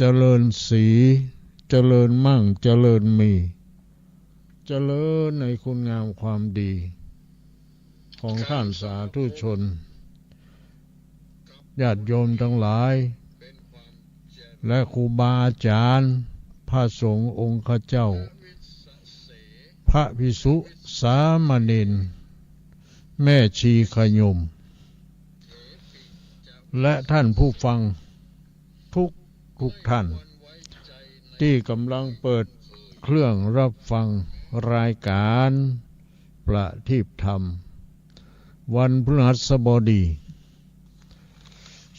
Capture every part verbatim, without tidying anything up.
เจริญศรี เจริญมั่ง เจริญมี เจริญในคุณงามความดี ของท่านสาธุชน ญาติโยมทั้งหลาย และครูบาอาจารย์ พระสงฆ์องค์ข้าเจ้า พระภิกษุสามเณร แม่ชีขยม และท่านผู้ฟังทุกทุกท่าน ที่กำลังเปิดเครื่องรับฟังรายการประทีปธรรม วันพฤหัสบดี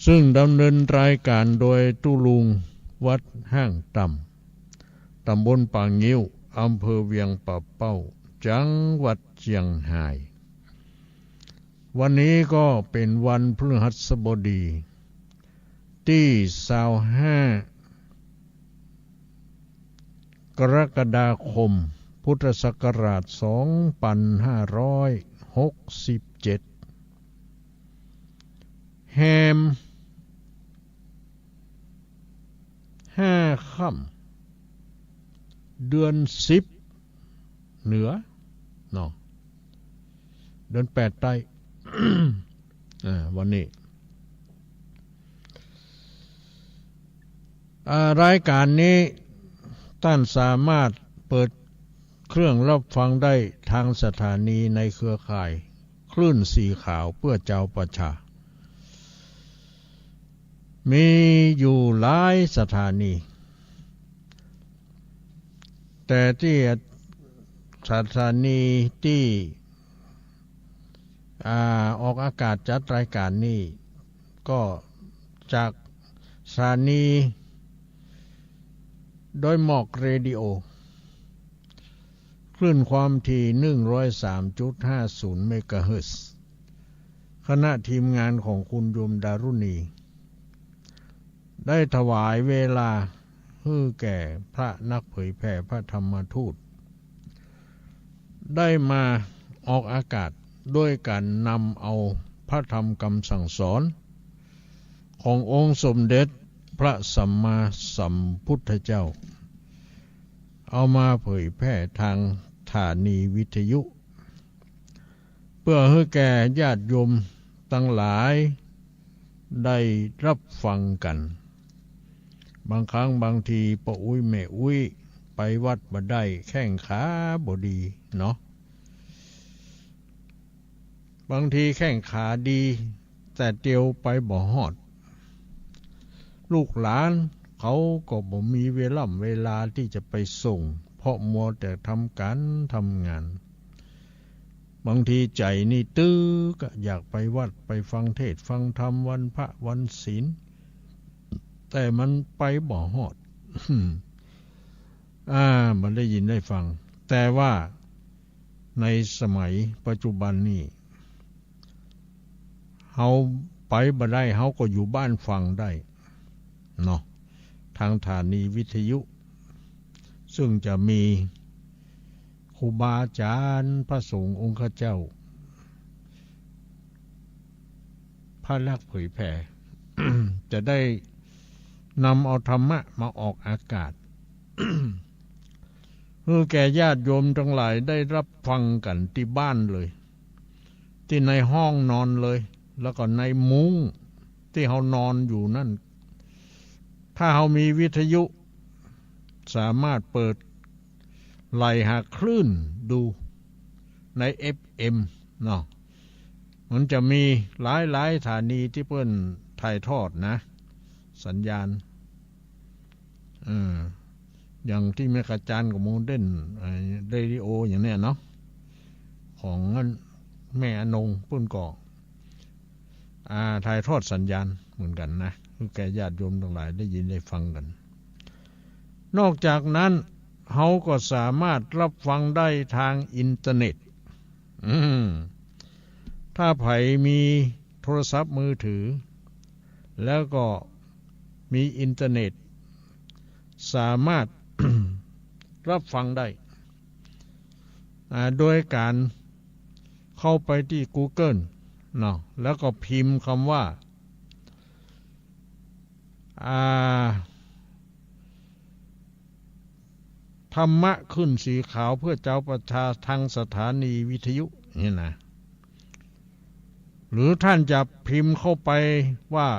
ซึ่งดำเนินรายการโดยตุ๊ลุงวัดห้างต่ำ ตำบลป่างิ้ว อำเภอเวียงป่าเป้า จังหวัดเจียงฮาย วันนี้ก็เป็นวันพฤหัสบดี ตี้ซาวห้า กรกฎาคม พุทธศักราช สองพันห้าร้อยหกสิบเจ็ด แฮมห้าค่ำ เดือนสิบ เหนือ เนาะ เดือนแปดใต้ อ่า วันนี้ อ่า รายการนี้ท่านสามารถเปิดเครื่องรับฟังได้ทางสถานีในเครือข่ายคลื่นสีขาวเพื่อชาวประชา มีอยู่หลายสถานี แต่ตี้สถานีตี้ อ่า ออกอากาศจัดรายการนี้ ก็จากสถานีดอยหมอกเรดิโอ คลื่นความถี่ หนึ่งร้อยสามจุดห้าศูนย์ เมกะเฮิรตซ์ คณะทีมงานของคุณโยมดารุณี ได้ถวายเวลาหื้อแก่พระนักเผยแผ่พระธรรมทูต ได้มาออกอากาศด้วยการนำเอาพระธรรมคำสั่งสอนขององค์สมเด็จพระสัมมาสัมพุทธเจ้า เอามาเผยแผ่ทางสถานีวิทยุ เพื่อหื้อแก่ญาติโยมตังหลายได้รับฟังกั๋น บางครั้งบางทีป้ออุ๊ยแม่อุ๊ยไปวัดบ่ได้ แข้งขาบ่ดีเนาะ บางทีแข้งขาดี แต่เตียวไปบ่ฮอด ลูกหลานเขาก็บ่มีเวล่ำเวลาตี้จะไปส่ง เพราะมัวแต่ทำก๋านทำงาน บางทีใจ๋นี่ตึกอะ อยากไปวัดไปฟังเทศน์ฟังธรรมวันพระวันศีล แต่มันไปบ่ฮอด อ่า บ่ได้ยินได้ฟัง แต่ว่าในสมัยปัจจุบันนี้ เฮาไปบ่ได้ เฮาก็อยู่บ้านฟังได้เนาะ ทางสถานีวิทยุ ซึ่งจะมีครูบาอาจารย์ พระสงฆ์องค์ข้าเจ้า พระนักเผยแผ่ จะได้นำเอาธรรมะมาออกอากาศ หื้อแก่ญาติโยมตังหลายได้รับฟังกั๋นตี้บ้านเลย ตี้ในห้องนอนเลย แล้วก็ในมุ้งตี้เฮานอนอยู่นั่น ถ้าเฮามีวิทยุ สามารถเปิดไล่หาคลื่นดูใน เอฟเอ็ม เนาะ มันจะมีหลายๆ สถานีตี้เปิ้นถ่ายทอดนะ สัญญาณ เออ อย่างตี้แม่กะจานกับโมเดิร์น ไอ้ เรดิโออย่างเนี้ยเนาะ ของแม่อนงเปิ้นก็ อ่า ถ่ายทอดสัญญาณเหมือนกั๋นนะ หื้อแก่ญาติโยมตังหลายได้ยินได้ฟังกั๋น นอกจากนั้น เฮาก็สามารถรับฟังได้ทางอินเทอร์เน็ต อืม ถ้าใผมีโทรศัพท์มือถือ แล้วก็มีอินเทอร์เน็ต สามารถ รับฟังได้ อ่า โดยการเข้าไปตี้กูเกิลเนาะ แล้วก็พิมพ์คำว่า อ่า ธรรมะขึ้นสีขาวเพื่อเจ้าประชาทางสถานีวิทยุนี่นะ หรือท่านจะพิมพ์เข้าไปว่า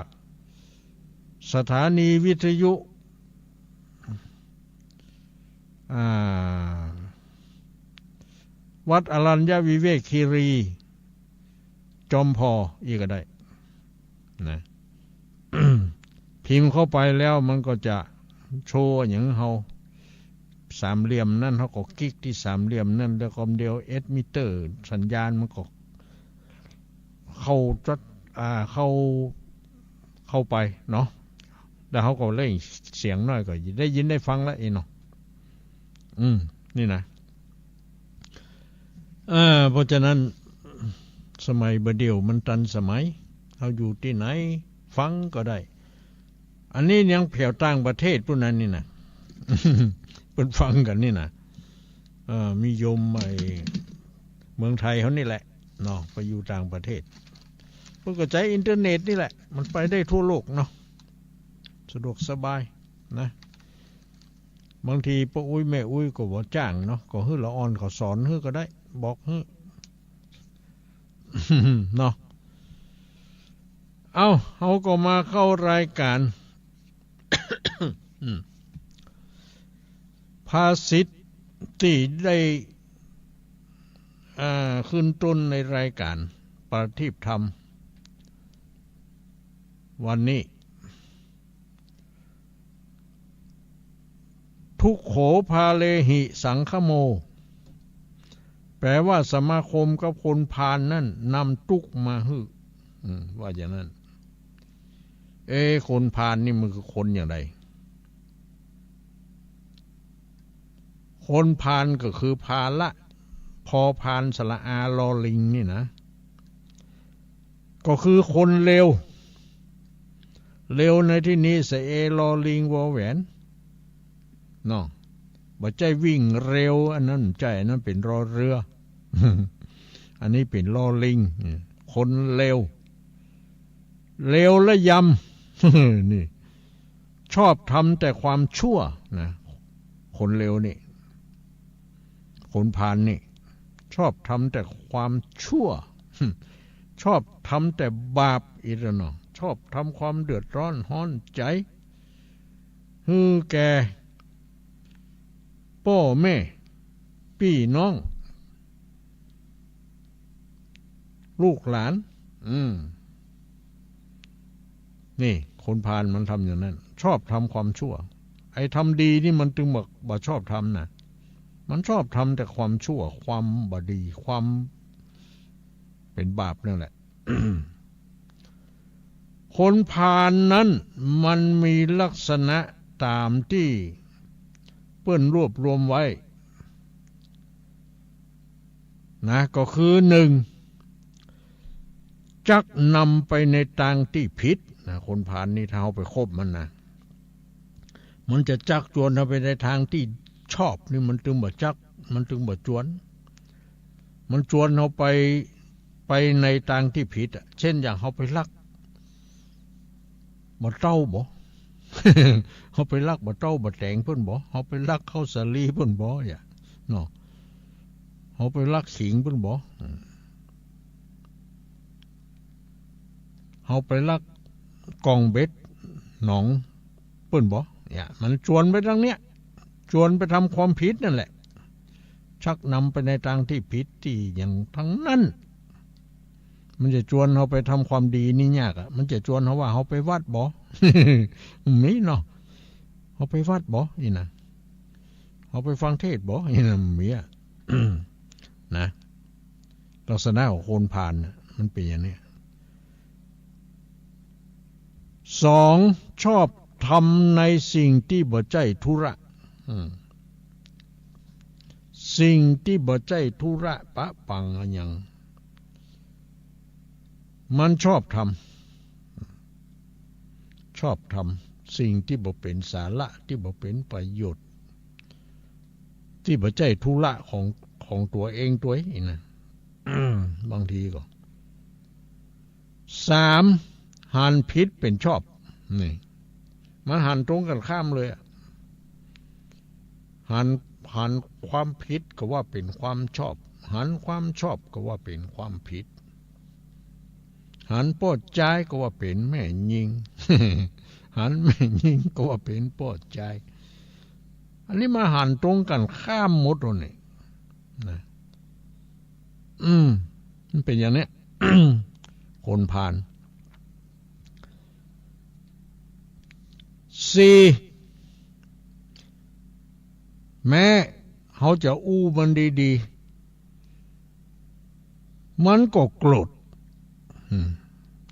สถานีวิทยุ อ่า วัดอรัญญวิเวกคีรี จอมพอ อี้ก็ได้นะ พิมพ์เข้าไปแล้วมันก็จะโชว์อย่างเฮา สามเหลี่ยมนั่น เฮาก็คลิกตี้สามเหลี่ยมนั่น แล้วก็เดียวเอสมิเตอร์ สัญญาณมันก็เข้าจัด อ่า เข้า เข้าไปเนาะ แล้วเฮาก็เร่งเสียงหน้อยก็ได้ยินได้ฟังละอี้เนาะ อืม นี่นะ เออ เพราะฉะนั้น สมัยบ่าเดี่ยวมันตันสมัย เฮาอยู่ตี้ไหนฟังก็ได้ อันนี้ยังแผวต่างประเทศปู้นนั้นนี่นะ เปิ้นฟังกั๋นนี่นะ เออ มีโยมไอ้เมืองไทยเฮานี่แหละเนาะ ไปอยู่ต่างประเทศ เปิ้นก็ใจ๊อินเทอร์เน็ตนี่แหละ มันไปได้ทั่วโลกเนาะ สะดวกสบายนะ บางทีป้าอุ๊ยแม่อุ๊ยก็บ่จ้างเนาะ ก็หื้อละอ่อนเขาสอนหื้อก็ได้ บอกหื้อ เนาะ เอ้า เฮาก็มาเข้ารายการ อืม ภาษิตตี้ได้ อ่า ขึ้นต้นในรายการประทีปธรรม วันนี้ ทุกโข พาเลหิ สังคโม แปลว่าสมาคมกับคนพาลนั่นนำตุ๊กข์มาหื้อ อืม ว่าอย่างนั้น เอ๊ะ คนพาลนี่มันคือคนอย่างไร คนพาลก็คือภาละ พอพานสระอา ลอลิงนี่นะ ก็คือคนเลว เลวในตี้นี้ สระเอ ลอลิง วอแหวน เนาะ บ่ใจ้วิ่งเร็ว อันนั้นบ่ใจ้ อันนั้นเป๋นรอเรือ อันนี้เป๋นลอลิง คนเลว เลวระยำ นี่ ชอบทำแต่ความชั่วนะ คนเลวนี่ คนพาลนี่ ชอบทำแต่ความชั่ว ชอบทำแต่บาป อี้ละเนาะ ชอบทำความเดือดร้อนฮ้อนใจ๋ หื้อแก่ป้อแม่ ปี้น้อง ลูกหลาน อืม นี่ คนพาลมันทำอย่างนั้น ชอบทำความชั่ว ไอ้ทำดีนี่มันตึงบ่ บ่ชอบทำนะ มันชอบทำแต่ความชั่ว ความบ่ดี ความเป๋นบาปนั่นแหละ คนพาลนั้นมันมีลักษณะต๋ามตี้เปิ้นรวบรวมไว้นะ ก็คือหนึ่ง จักนำไปในตางตี้ผิดนะ คนพาลนี่ถ้าเฮาไปคบมันนะ มันจะจักจวนเฮาไปในตางตี้ชอบนี่มันตึงบ่จัก มันตึงบ่จวน มันจวนเฮาไป ไปในตางตี้ผิดอะ เช่นอย่างเฮาไปลักบ่าเต๊าบ่ เฮาไปลักบ่าเต๊าบ่าแต๋งเปิ้นบ่ เฮาไปลักข้าวสาลีเปิ้นบ่ อย่า เนาะ เฮาไปลักขิงเปิ้นบ่ อืม เฮาไปลักก่องเบ็ดหนองเปิ้นบ่ เนี่ย มันจวนไปตางเนี้ย จวนไปทำความผิดนั่นแหละ ชักนำไปในตางตี้ผิดตี้หยังตังนั้น มันจะจวนเฮาไปทำความดีนี่ยากอะ มันจะจวนเฮาว่าเฮาไปวัดบ่ มีเนาะ เฮาไปวัดบ่ อี้นะ เฮาไปฟังเทศน์บ่ อี้นะ มีอะ นะ ลักษณะของคนพาลน่ะ มันเป๋นอย่างเนี้ย สอง ชอบทำในสิ่งตี้บ่ใจ้ธุระ อืม สิ่งตี้บ่ใจ้ธุระปะปังอะหยัง มันชอบทำ ชอบทำสิ่งตี้บ่เป๋นสาระ ตี้บ่เป๋นประโยชน์ ตี้บ่ใจ้ธุระของ ของตั๋วเองตวยอี้นะ บางทีก็ สาม หันผิดเป๋นชอบ นี่ มันหันตรงกั๋นข้ามเลยอะ หัน หันความผิดก็ว่าเป๋นความชอบ หันความชอบก็ว่าเป๋นความผิด หันป้อจายก็ว่าเป๋นแม่ญิง หันแม่ญิงก็ว่าเป๋นป้อจาย อันนี้มาหันตรงกั๋นข้ามหมดแล้วนี่นะ อืม มันเป๋นอย่างเนี้ย คนพาล สี่ แม้เฮาจะอู้มันดีๆ มันก็โกรธ อืม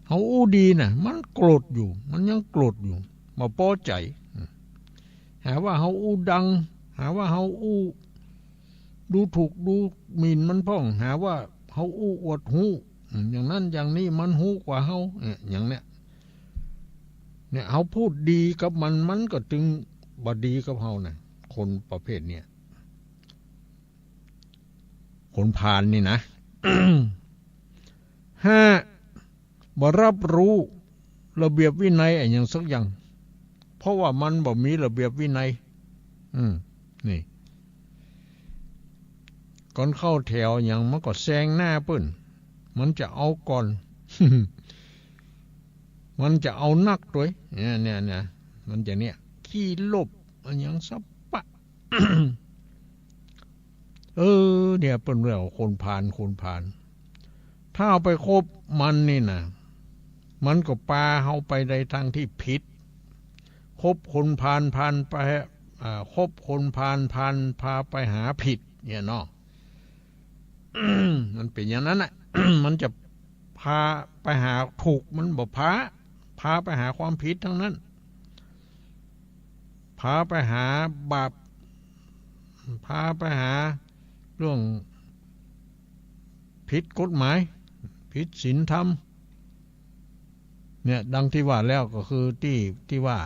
เฮาอู้ดีนะ มันโกรธอยู่ มันยังโกรธอยู่ บ่ปอใจ๋ อืม หาว่าเฮาอู้ดัง หาว่าเฮาอู้ ดูถูกดูหมิ่นมันพ่อง หาว่าเฮาอู้อวดฮู้ อืม อย่างนั้นอย่างนี้ มันฮู้กว่าเฮา เนี่ย อย่างเนี้ย เนี่ย เฮาพูดดีกับมัน มันก็ตึงบ่ดีกับเฮานะ คนประเภทเนี้ย คนพาลนี่นะ ห้า บ่ฮับฮู้ระเบียบวินัยอะหยังสักอย่าง เพราะว่ามันบ่มีระเบียบวินัย อืม นี่ ก่อนเข้าแถวหยังมันก็แซงหน้าเปิ้น มันจะเอาก่อน มันจะเอานักตวย เนี่ย เนี่ย เนี่ย มันจะเนี่ย ขี้โลภอะหยังสะปะ เออ เนี่ย เปิ้นเรียกว่าคนพาล คนพาล ถ้าเฮาไปคบมันนี่นะ มันก็ปาเฮาไปในตางตี้ผิด คบคนพาล พาลไป อ่า คบคนพาล พาลพาไปหาผิด เนี่ยเนาะ มันเป๋นอย่างนั้นน่ะ มันจะพาไปหาถูก มันบ่พา พาไปหาความผิดตังนั้น พาไปหาบาป พาไปหาเรื่องผิดกฎหมาย ผิดศีลธรรม เนี่ย ดังตี้ว่าแล้วก็คือตี้ ตี้ว่า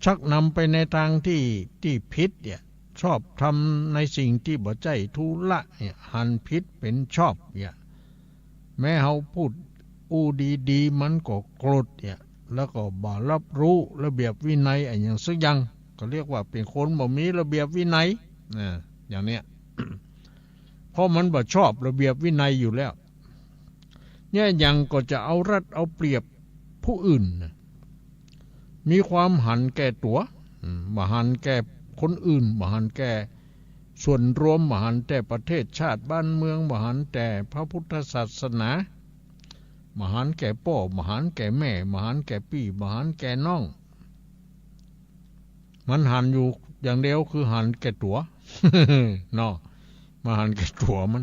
ชักนำไปในตางตี้ ตี้ผิดเนี่ย ชอบทำในสิ่งตี้บ่ใจ้ธุระเนี่ย หันผิดเป๋นชอบเนี่ย แม้เฮาพูดอู้ดีๆ มันก็โกรธเนี่ย แล้วก็บ่ฮับฮู้ระเบียบวินัยอะหยังสักอย่าง ก็เรียกว่าเป๋นคนบ่มีระเบียบวินัย อ่า อย่างเนี้ย เพราะมันบ่ชอบระเบียบวินัยอยู่แล้ว เนี่ย หยังก็จะเอารัดเอาเปรียบผู้อื่นนะ มีความหันแก่ตั๋ว อืม บ่หันแก่คนอื่น บ่หันแก่ส่วนรวม บ่หันแต่ประเทศชาติบ้านเมือง บ่หันแต่พระพุทธศาสนา บ่หันแก่ป้อ บ่หันแก่แม่ บ่หันแก่ปี้ บ่หันแก่น้อง มันหันอยู่อย่างเดียวคือหันแก่ตั๋ว เนาะ มันหันแก่ตั๋วมัน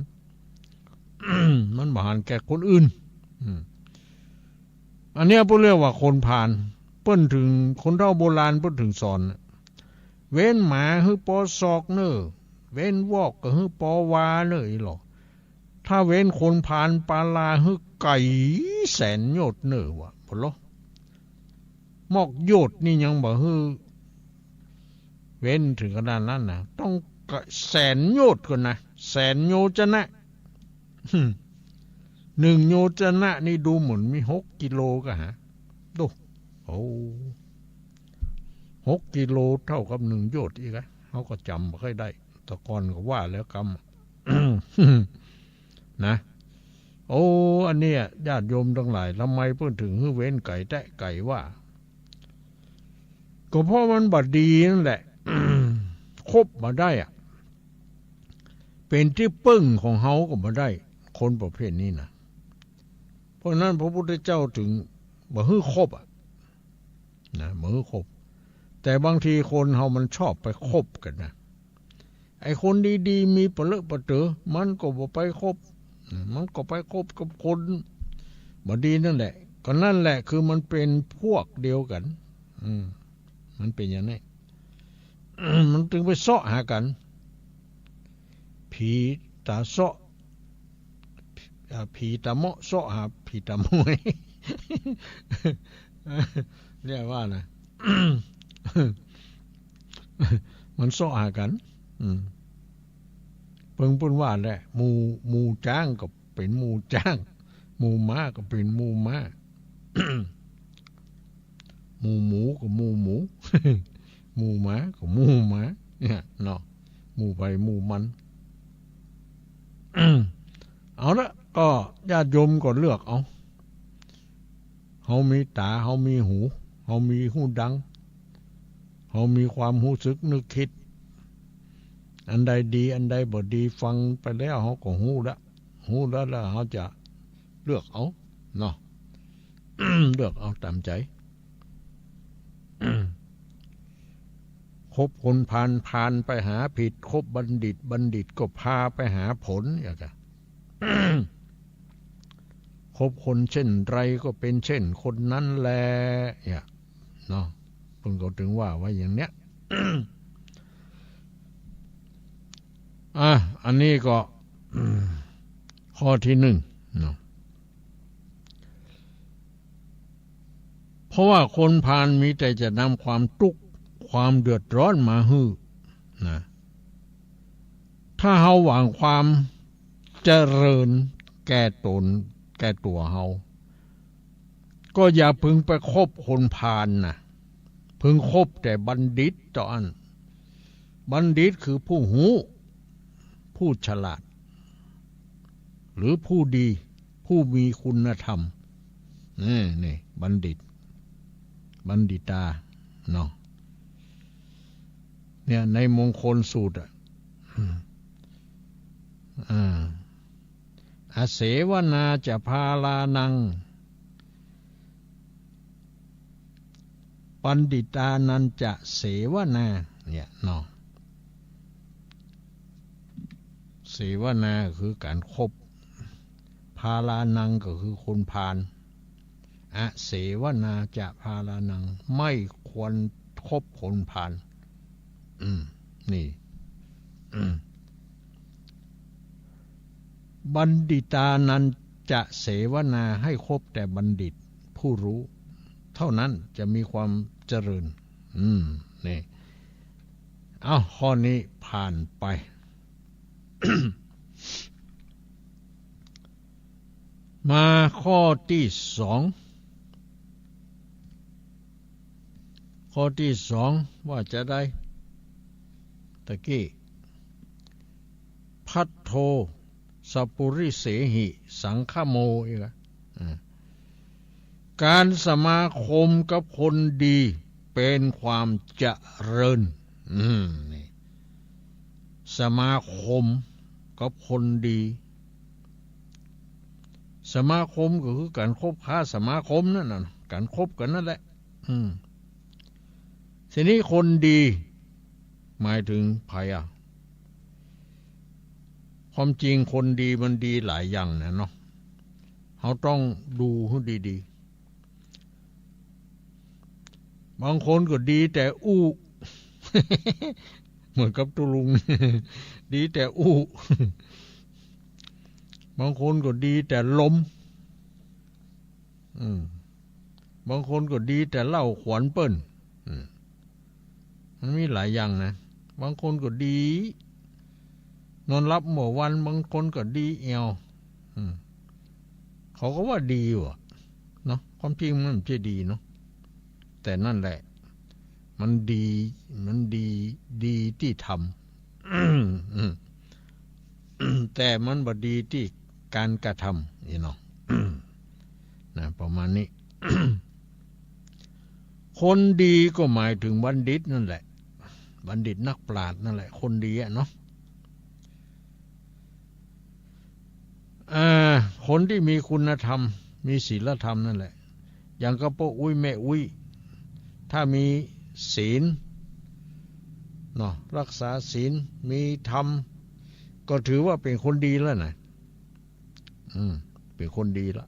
มันบ่หันแก่คนอื่น อืม อันเนี้ยเปิ้นเรียกว่าคนพาล เปิ้นถึง คนเฒ่าโบราณเปิ้นถึงสอน เว้นหมาหื้อปอซอกเน่อ เว้นวอกก็หื้อปอวาเน่อ อี้หลอ ถ้าเว้นคนพาลปาลาหื้อไก๋แสนโยชน์เน่อ ว่า บ่ลอ มอกโยชน์นี่ยังบ่หื้อเว้นถึงขนาดนั้นนะ ต้องไก๋แสนโยชน์ก่อนนะ แสนโยจนะ หนึ่งโยจนะนี่ดูเหมือนมีหกกิโลก็หา ดู โอ้ หกกิโลเท่ากับหนึ่งโยชน์อีกอะ เฮาก็จ๋ำบ่ค่อยได้ แต่ก่อนก็ว่าแล้วกำ นะ โอ้ อันเนี้ย ญาติโยมตังหลาย ทำไมเปิ้นถึงหื้อเว้นไก๋แต๊ไก๋ว่า ก็เพราะมันบ่ดีนั่นแหละ คบบ่ได้อะ เป๋นตี้เปิ้งของเฮาก็บ่ได้ คนประเภทนี้นะ เพราะฉะนั้นพระพุทธเจ้าถึงบ่หื้อคบอะ นะ บ่หื้อคบ แต่บางทีคนเฮามันชอบไปคบกั๋นนะ ไอ้คนดีๆ มีปะเลอะปะเต๋อ มันก็บ่ไปคบ อืม มันก็ไปคบกับคนบ่ดีนั่นแหละ ก็นั่นแหละคือมันเป๋นพวกเดียวกั๋น อืม มันเป๋นอย่างนี้ มันจึงไปเซาะหากั๋น ผีต๋าเซาะ อ่า ผีต๋าเมาะเซาะหาผีต๋ามวย เรียกว่านะ มันเซาะหากั๋น อืม เปิ้น เปิ้นว่าแหละ หมู่ หมู่จ๊างก็เป๋นหมู่จ๊าง หมู่ม้าก็เป๋นหมู่ม้า หมู่หมูก็หมู่หมู หมู่หมาก็หมู่หมา เนี่ยเนาะ หมู่ใผหมู่มัน เอาละ ก็ญาติโยมก็เลือกเอา เฮามีต๋า เฮามีหู เฮามีฮูดัง เฮามีความฮู้สึกนึกกึ๊ด อันใดดี อันใดบ่ดี ฟังไปแล้วเฮาก็ฮู้ละ ฮู้แล้ว แล้วเฮาจะเลือกเอาเนาะ เลือกเอาต๋ามใจ๋ คบคนพาล พาลไปหาผิด คบบัณฑิต บัณฑิตก็พาไปหาผล อย่างเงี้ย คบคนเช่นไรก็เป็นเช่นคนนั้นแล เนี่ยเนาะ เปิ้นก็จึงว่าไว้อย่างเนี้ย อ่ะ อันนี้ก็ ข้อที่หนึ่งเนาะ เพราะว่าคนพาลมีแต่จะนำความตุ๊กข์ความเดือดร้อนมาหื้อนะ ถ้าเฮาหวังความเจริญแก่ต๋น แก่ตั๋วเฮา ก็อย่าพึงไปคบคนพาลนะ พึงคบแต่บัณฑิตเต้าอั้น บัณฑิตคือผู้ฮู้ ผู้ฉลาด หรือผู้ดี ผู้มีคุณธรรม นี่ นี่ บัณฑิต บัณฑิตา เนาะ เนี่ย ในมงคลสูตรอะ อืม อ่า อเสวนาจะพาลานัง ปัณฑิตานันจะเสวนา เนี่ยเนาะ เสวนาคือก๋านคบ พาลานังก็คือคนพาล อเสวนาจะพาลานัง ไม่ควรคบคนพาล อืม นี่ อืม บัณฑิตานันจะเสวนา ให้คบแต่บัณฑิตผู้รู้ เท่านั้นจะมีความเจริญ อืม นี่ เอ้า ข้อนี้ผ่านไป มาข้อตี้สอง ข้อตี้สองว่าจะใด ตะกี้ ภัทโท สปุริเสหิ สังคโม อีกอะ อ่า ก๋านสมาคมกับคนดีเป๋นความเจริญ อืม นี่ สมาคมกับคนดี สมาคมก็คือก๋านคบค้าสมาคมนั่นน่ะ ก๋านคบกั๋นนั่นแหละ อืม ทีนี้คนดี หมายถึงใผอะ ความจริงคนดีมันดีหลายอย่างนะเนาะ เฮาต้องดูหื้อดีๆ บางคนก็ดีแต่อู้ เหมือนกับตุ๊ลุง ดีแต่อู้ บางคนก็ดีแต่ลม อืม บางคนก็ดีแต่เล่าขวัญเปิ้น อืม มันมีหลายอย่างนะ บางคนก็ดี นอนหลับบ่วัน บางคนก็ดีแอ่ว อืม เขาก็ว่าดีอยู่อะ เนาะ ความจริงมันบ่ใจ้ดีเนาะ แต่นั่นแหละ มันดี มันดี ดีตี้ทำ อืม แต่มันบ่ดีตี้ก๋านกระทำ นี่เนาะ นะ ประมาณนี้ คนดีก็หมายถึงบัณฑิตนั่นแหละ บัณฑิตนักปราชญ์นั่นแหละ คนดีอะเนาะ อ่า คนตี้มีคุณธรรม มีศีลธรรมนั่นแหละ อย่างกับป้ออุ๊ยแม่อุ๊ย ถ้ามีศีล เนาะ รักษาศีล มีธรรม ก็ถือว่าเป๋นคนดีแล้วนะ อืม เป๋นคนดีละ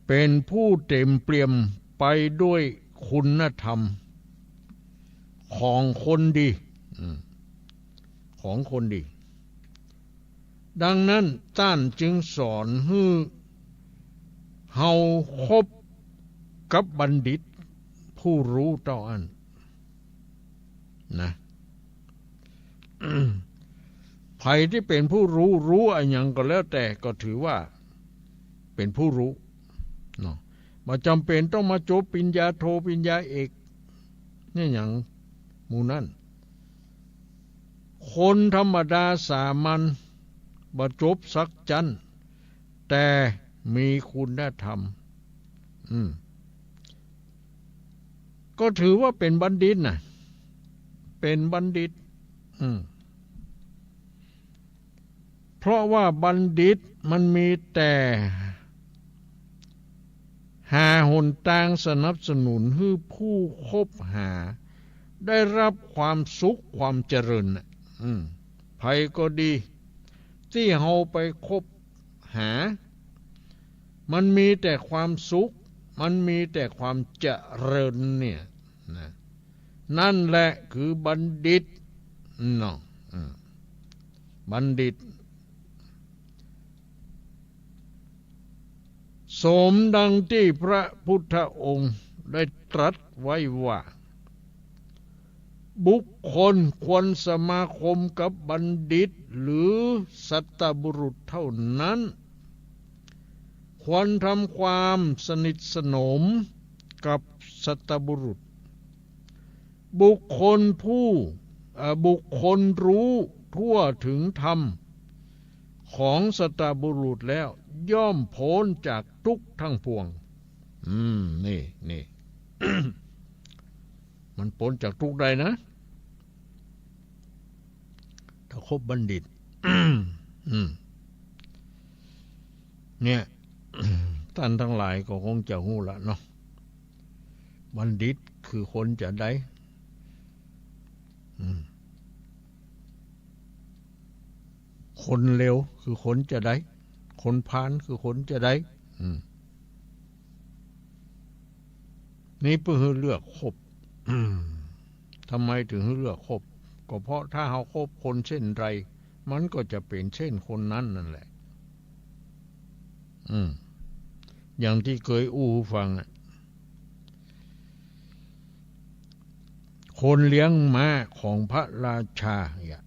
เป๋นผู้เต๋มเปี่ยมไปด้วยคุณธรรมของคนดี อืม ของคนดี ดังนั้นต้านจึงสอนหื้อเฮาคบกับบัณฑิตผู้ฮู้เต้าอั้น นะ ใผตี้เป๋นผู้ฮู้ ฮู้อะหยังก็แล้วแต่ ก็ถือว่าเป๋นผู้ฮู้ เนาะ บ่จ๋ำเป๋นต้องมาจบปริญญาโท ปริญญาเอก เนี่ยหยังหมู่นั้น คนธรรมดาสามัญ บ่จบสักจั๊น แต่มีคุณธรรม อืม ก็ถือว่าเป๋นบัณฑิตน่ะ เป๋นบัณฑิต อืม เพราะว่าบัณฑิตมันมีแต่หาหนตางสนับสนุนหื้อผู้คบหาได้รับความสุขความเจริญน่ะ อืม ใผก็ดี ตี้เฮาไปคบหา มันมีแต่ความสุข มันมีแต่ความเจริญเนี่ยนะ นั่นแหละคือบัณฑิตเนาะ อืม บัณฑิต สมดังตี้พระพุทธองค์ได้ตรัสไว้ว่า บุคคลควรสมาคมกับบัณฑิตหรือสัตบุรุษเท่านั้น ควรทำความสนิทสนมกับสัตบุรุษ บุคคลผู้ เอ่อ บุคคลรู้ทั่วถึงธรรมของสัตบุรุษแล้ว ย่อมป๊นจากทุกข์ทั้งปวง อืม นี่ นี่ มันป๊นจากทุกข์ได้นะ ถ้าคบบัณฑิต อืม เนี่ย ต้านตังหลายก็คงจะฮู้ละเนาะ บัณฑิตคือคนจาใด อืม คนเลวคือคนจาใด คนพาลคือคนจาใด อืม นี่เปิ้นหื้อเลือกคบ อืม ทำไมถึงหื้อเลือกคบ ก็เพราะถ้าเฮาคบคนเช่นใด มันก็จะเป๋นเช่นคนนั้นนั่นแหละ อืม อย่างตี้เกยอู้หื้อฟังอะ คนเลี้ยงม้าของพระราชาเนี่ย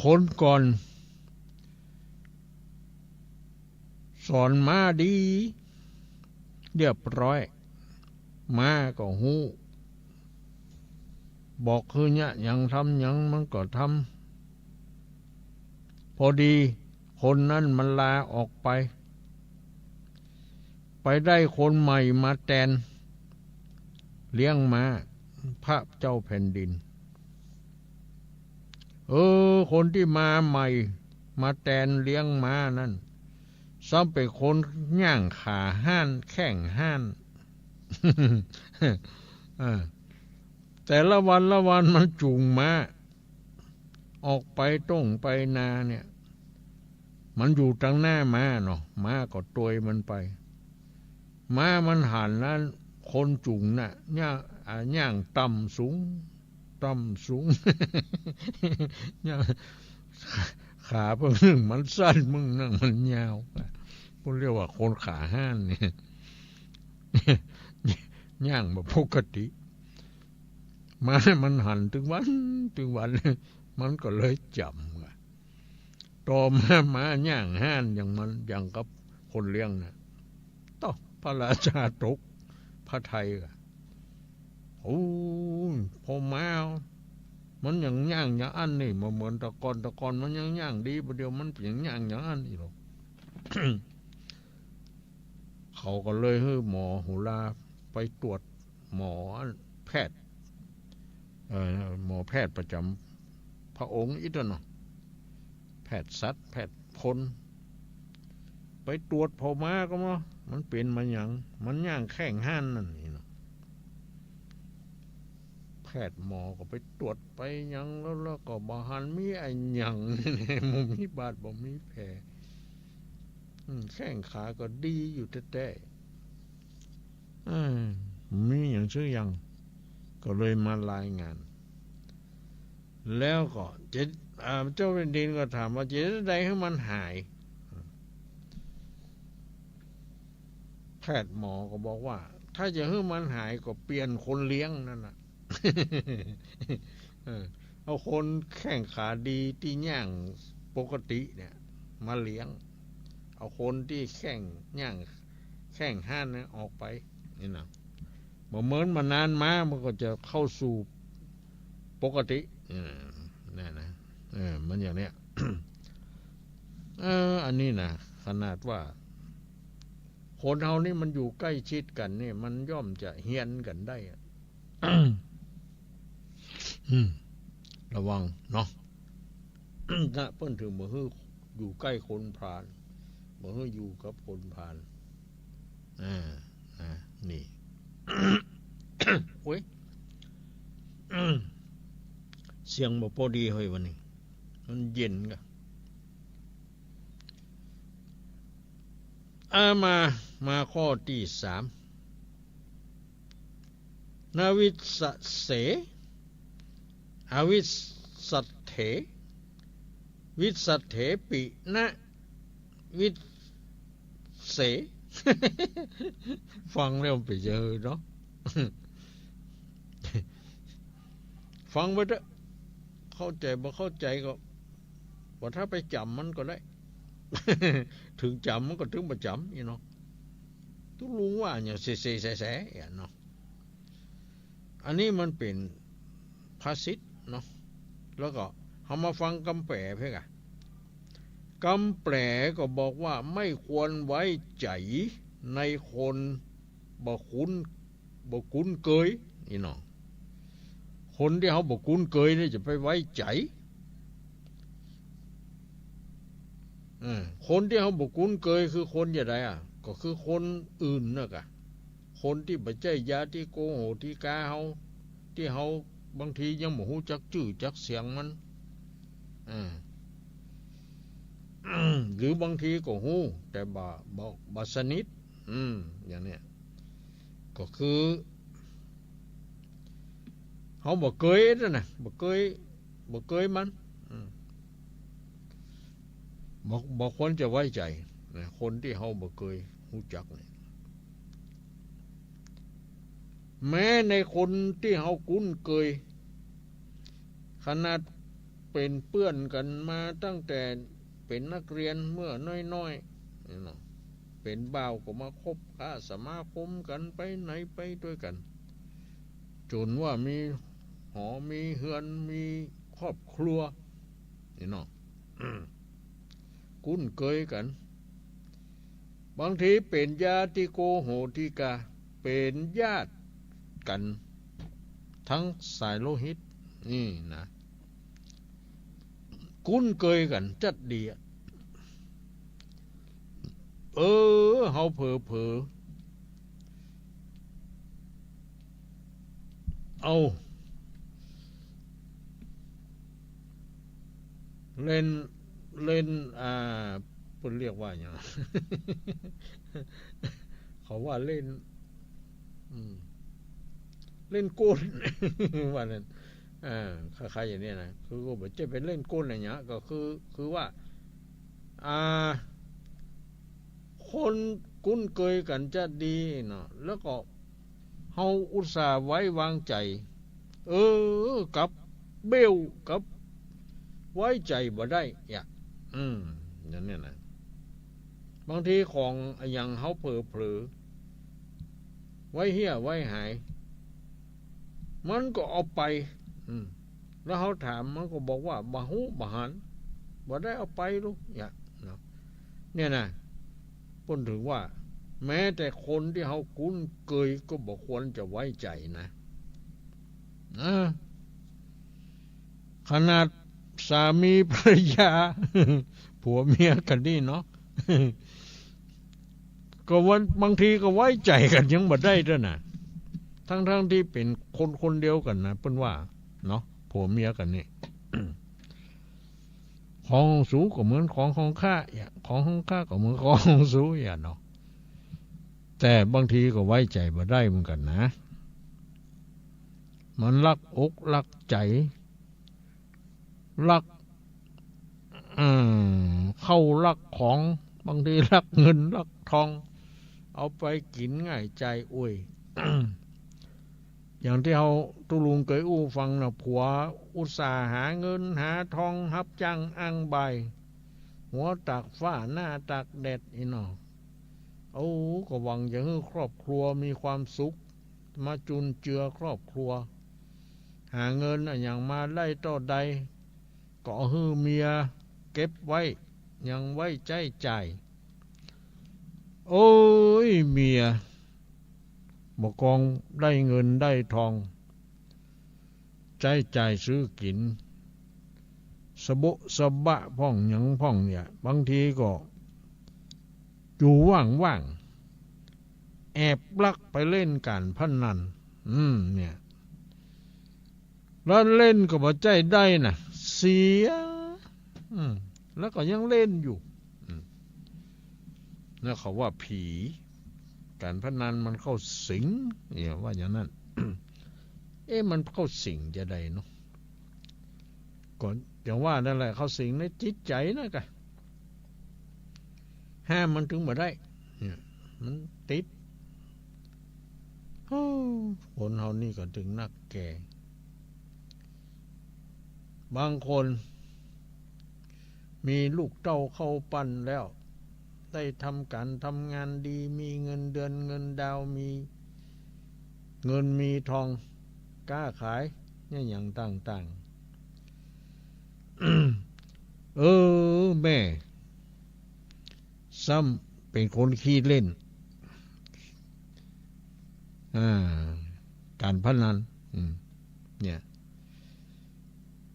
คนก่อนสอนม้าดีเรียบร้อย ม้าก็ฮู้ บอกหื้อเยียะหยังทำหยังมันก็ทำ พอดีคนนั้นมันลาออกไป ไปได้คนใหม่มาแตนเลี้ยงม้า พระเจ้าแผ่นดิน เออ คนตี้มาใหม่มาแตนเลี้ยงม้านั้น ซ้ำเป๋นคนย่างขาฮ้าน แข้งฮ้าน เออ แต่ละวันละวันมันจูงม้าออกไปต้งไปนาเนี่ย มันอยู่ตังหน้าม้าเนาะ ม้าก็ตวยมันไป ม้ามันหันนั้น คนจูงน่ะ ย่าง อ่า ย่างต่ำสูง ต่ำสูง ย่าง ขาเปิ้นนึ่งมันสั้น มึงนั่งมันยาว เปิ้นเรียกว่าคนขาฮ้านเนี่ย ย่างบ่ปกติ ม้ามันหันตึงวัน ตึงวัน มันก็เลยจ๋ำว่า ต่อมาม้าย่างฮ้านอย่างมัน อย่างกับคนเลี้ยงน่ะ โต๊ะ พระราชาตกพระทัยก่ะ โอ้ย ผ่อม้ามันยังย่างอย่างอั้นนี่ บ่เหมือนแต่ก่อน แต่ก่อนมันยังย่างดี บ่าเดี่ยวมันเป๋นย่างอย่างอั้นอี้หรอ เขาก็เลยหื้อหมอหูราไปตรวจ หมออันแพทย์ เอ่อ หมอแพทย์ประจ๋ำพระองค์อี้เนาะ แพทย์สัตว์ แพทย์คน ไปตรวจผ่อม้าก็มา มันเป๋นมาหยัง มันย่างแข้งฮ้านนั่นนี่เนาะ แพทย์หมอก็ไปตรวจไปหยังแล้ว แล้วก็บ่หันมีอะหยัง บ่มีบาด บ่มีแผล อืม แข้งขาก็ดีอยู่แต๊ๆ เออ มีหยังสักอย่าง ก็เลยมารายงาน แล้วก็จะ อ่า เจ้าแผ่นดินก็ถามว่าจะใดหื้อมันหาย แพทย์หมอก็บอกว่า ถ้าจะหื้อมันหายก็เปลี่ยนคนเลี้ยงนั่นน่ะ เออ เอาคนแข้งขาดีตี้ย่างปกติเนี่ยมาเลี้ยง เอาคนตี้แข้งย่าง แข้งฮ้านเนี่ยออกไป นี่นะ ประเมินมานานมา มันก็จะเข้าสู่ปกติ เออ นั่นนะ เออ มันอย่างเนี้ย เออ อันนี้นะ ขนาดว่า คนเฮานี่มันอยู่ใกล้ชิดกั๋นนี่ มันย่อมจะเฮียนกั๋นได้อะ อืม ระวังเนาะ นะ เปิ้นถึงบ่หื้ออยู่ใกล้คนพาล บ่หื้ออยู่กับคนพาล อ่า นะ นี่ โอ๊ย เสียงบ่ปอดีเฮ้ยวันนี้ มันเย็นกะ อ่า มา มาข้อตี้สาม นวิสสะเส อวิสสัตเถ วิสสัตเถปิ นวิสเส ฟังแล้วมันเป๋นยังไงเนาะ ฟังไปเต๊อะ เข้าใจ๋บ่เข้าใจ๋ก็ บ่ถ้าไปจ๋ำมันก็ได้ ถึงจ๋ำมันก็ถึงบ่จ๋ำ อี้เนาะ ตุ๊ลุงว่าอย่างเสๆๆๆ อี้เนาะ อันนี้มันเป๋นภาษิตเนาะ แล้วก็เฮามาฟังกำแปลเพ่งอะ กำแปลก็บอกว่าไม่ควรไว้ใจ๋ในคนบ่คุ้น บ่คุ้นเกย อี้เนาะ คนตี้เฮาบ่คุ้นเกยนี่จะไปไว้ใจ๋ เออ คนตี้เฮาบ่คุ้นเกยคือคนจะใดอะ ก็คือคนอื่นน่ะกะ คนตี้บ่ใจ้ญาติโกโหติกาเฮา ตี้เฮาบางทียังบ่ฮู้จักจื้อจักเสียงมัน เออ หรือบางทีก็ฮู้ แต่บ่ บ่ บ่สนิท อืม อย่างเนี้ย ก็คือ เฮาบ่เกยนั่นน่ะ บ่เกย บ่เกยมัน อืม บ่ บ่ควรจะไว้ใจ๋นะ คนตี้เฮาบ่เกยฮู้จักเนี่ย แม้ในคนตี้เฮาคุ้นเกย ขนาดเป๋นเปื้อนกั๋นมาตั้งแต่เป๋นนักเรียนเมื่อน้อยๆ นี่เนาะ เป๋นบ่าวก็มาคบค้าสมาคมกั๋น ไปไหนไปตวยกั๋น จ๋นว่ามีหอมีเฮือนมีครอบครัว นี่เนาะ คุ้นเกยกั๋น บางทีเป๋นญาติโกโหติกา เป๋นญาติกั๋น ตึงสายโลหิต นี่นะ คุ้นเกยกั๋นจัดดีอะ เออ เฮาเผลอๆ เอา เล่น เล่น อ่า เปิ้นเรียกว่าหยัง เขาว่าเล่น อืม เล่นก้น ว่านั้น อ่า คล้ายๆ อย่างเนี้ยนะ คือก็บ่ใจ้ไปเล่นก้นอะไรเนี้ย ก็คือ คือว่า อ่า คนคุ้นเกยกั๋นจะดีเนาะ แล้วก็เฮาอุตส่าห์ไว้วางใจ๋ เออ กลับเบ้ว กลับไว้ใจ๋บ่ได้อะ อืม อย่างเนี้ยนะ บางทีของอะหยังเฮาเผลอๆ ไว้เฮี้ยไว้หาย มันก็เอาไป อืม แล้วเฮาถามมันก็บอกว่าบ่ฮู้บ่หัน บ่ได้เอาไปลูก เนี่ยเนาะ เนี่ยนะ เปิ้นถึงว่า แม้แต่คนตี้เฮาคุ้นเกยก็บ่ควรจะไว้ใจ๋นะ นะ ขนาดสามีภรรยา ผัวเมียกั๋นนี่เนาะ ก็ว่าบางทีก็ไว้ใจ๋กั๋นยังบ่ได้ตวยนะ ตึงๆ ตี้เป๋นคนคนเดียวกั๋นนะ เปิ้นว่าเนาะ ผัวเมียกั๋นนี่ ของของสูก็เหมือนของของข้า ของของข้าก็เหมือนของของสู อย่างเนาะ แต่บางทีก็ไว้ใจ๋บ่ได้เหมือนกั๋นนะ มันลักอกลักใจ๋ ลัก อืม เข้าลักของ บางทีลักเงินลักทอง เอาไปกิ๋นง่ายจ่ายอวย อย่างตี้เฮาตุ๊ลุงเกยอู้ฟังนะ ผัวอุตส่าห์หาเงินหาทอง ฮับจ้างอ้างบ่าย หัวตากฟ้าหน้าตากแดด อี้เนาะ โอ้ ก็หวังจะหื้อครอบครัวมีความสุข มาจุนเจือครอบครัว หาเงินอะหยังมาได้เต้าใด ก็หื้อเมียเก็บไว้ ยังไว้ใจ๊จ่าย โอ้ย เมีย บ่กองได้เงินได้ทอง ใจ๊จ่ายซื้อกิ๋น สะโบ๊ะสะบะพ่องหยังพ่องเนี่ย บางทีก็อยู่ว่างๆ แอบลักไปเล่นก๋านพนัน อืม เนี่ย แล้วเล่นก็บ่ใจ้ได้นะ เสีย อืม แล้วก็ยังเล่นอยู่ อืม แล้วเขาว่าผี ก๋านพนันมันเข้าสิง เนี่ย ว่าอย่างนั้น เอ๊ะ มันเข้าสิงจะใดเนาะ ก็อย่างว่านั่นแหละ เข้าสิงในจิตใจ๋นะกะ ห้ามมันตึงบ่ได้ เนี่ย มันติด โอ้ คนเฮานี่ก็ตึงนักแก่ บางคน มีลูกเต้าเข้าปั้นแล้ว ได้ทำก๋านทำงานดี มีเงินเดือนเงินดาว มีเงินมีทอง ก๊าขาย เนี่ย อย่างต่างๆ เออ แม่ ซ้ำเป๋นคนขี้เล่น อ่า ก๋านพนัน อืม เนี่ย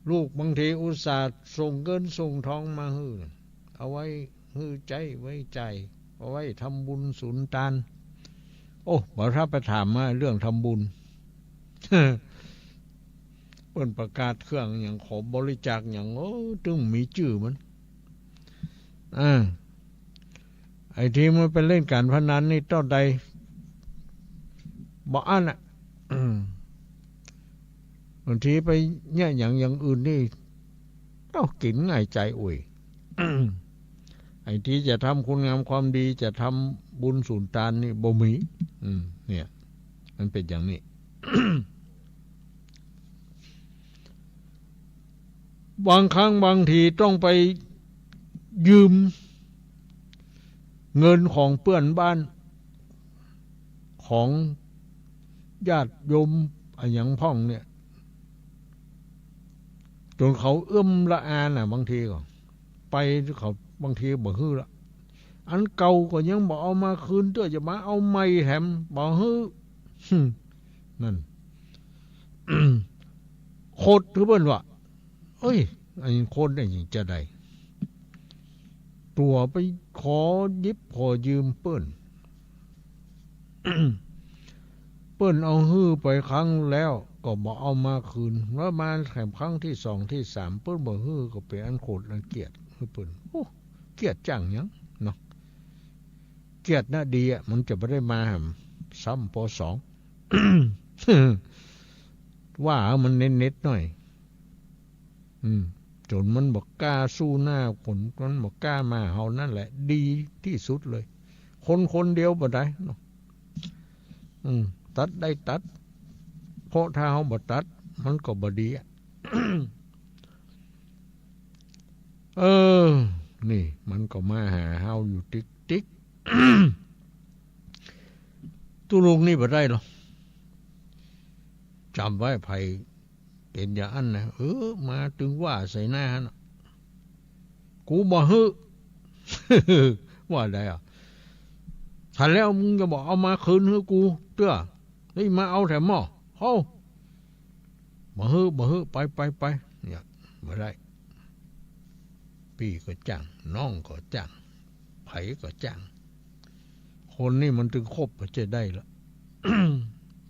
ลูกบางทีอุตส่าห์ส่งเงินส่งทองมาหื้อน่ะ เอาไว้หื้อใจ๊ไว้จ่าย เอาไว้ทำบุญสุนตาน โอ้ บ่ถ้าไปถามมาเรื่องทำบุญ เปิ้นประกาศเครื่องหยัง ขอบริจาคหยัง โอ้ ตึงมีจื้อมัน อ่า ไอ้ตี้มันไปเล่นก๋านพนันนี่เต้าใด บ่อั้นอะ อืม บางทีไปเนี่ย อย่าง อย่างอื่นนี่ เอ้า กิ๋นง่ายใจ๋อุ้ย ไอ้ตี้จะทำคุณงามความดี จะทำบุญสุนตานนี่บ่มี อืม เนี่ย มันเป๋นอย่างนี้ บางครั้งบางทีต้องไปยืมเงินของเปื้อนบ้าน ของญาติโยมอะหยังพ่องเนี่ย จ๋นเขาเอื้อมละอาน่ะ บางทีก็ไป เขาบางทีบ่หื้อละ อันเก่าก็ยังบ่เอามาคืนเตื้อ จะมาเอาใหม่แถม บ่หื้อ หึ่ม นั่น ขดหื้อเปิ้นว่า เอ้ย อันนี้คนได้หยังจะได้ ตั๋วไปขอหยิบขอยืมเปิ้น เปิ้นเอาหื้อไปครั้งแล้วก็บ่เอามาคืน แล้วมาแถมครั้งตี้สองตี้สาม เปิ้นบ่หื้อ ก็เป๋นอันโขดอันเกลียดหื้อเปิ้น โอ้ เกลียดจังหยังเนาะ เกลียดนะดีอะ มันจะบ่ได้มาแหม ซ้ำปอสอง ว่ามันเน็ดๆ หน้อย อืม จ๋นมันบ่กล้าสู้หน้า จ๋นมันบ่กล้ามาเฮา นั่นแหละดีตี้สุดเลย คนคนเดียวบ่ได้เนาะ อืม ตัดได้ตัด เพราะถ้าเฮาบ่ตัด มันก็บ่ดีอะ เออ นี่มันก็มาหาเฮาอยู่ติ๊กๆ ตุ๊ลุงนี่บ่ได้หรอก จ๋ำไว้ ใผเป๋นอย่างอั้นนะ เออ มาตึงว่าใส่หน้าหั้นน่ะ กูบ่หื้อ ว่าได้อะ ถ้าแล้วมึงจะบ่เอามาคืนหื้อกูเตื้อ เฮ้ย มาเอาแถมหม้อ เฮ้า บ่หื้อ บ่หื้อ ไป ไป ไป เนี่ย บ่ได้ ปี้ก็จ้าง น้องก็จ้าง ใผก็จ้าง คนนี่มันตึงคบบ่ใจ้ได้ละ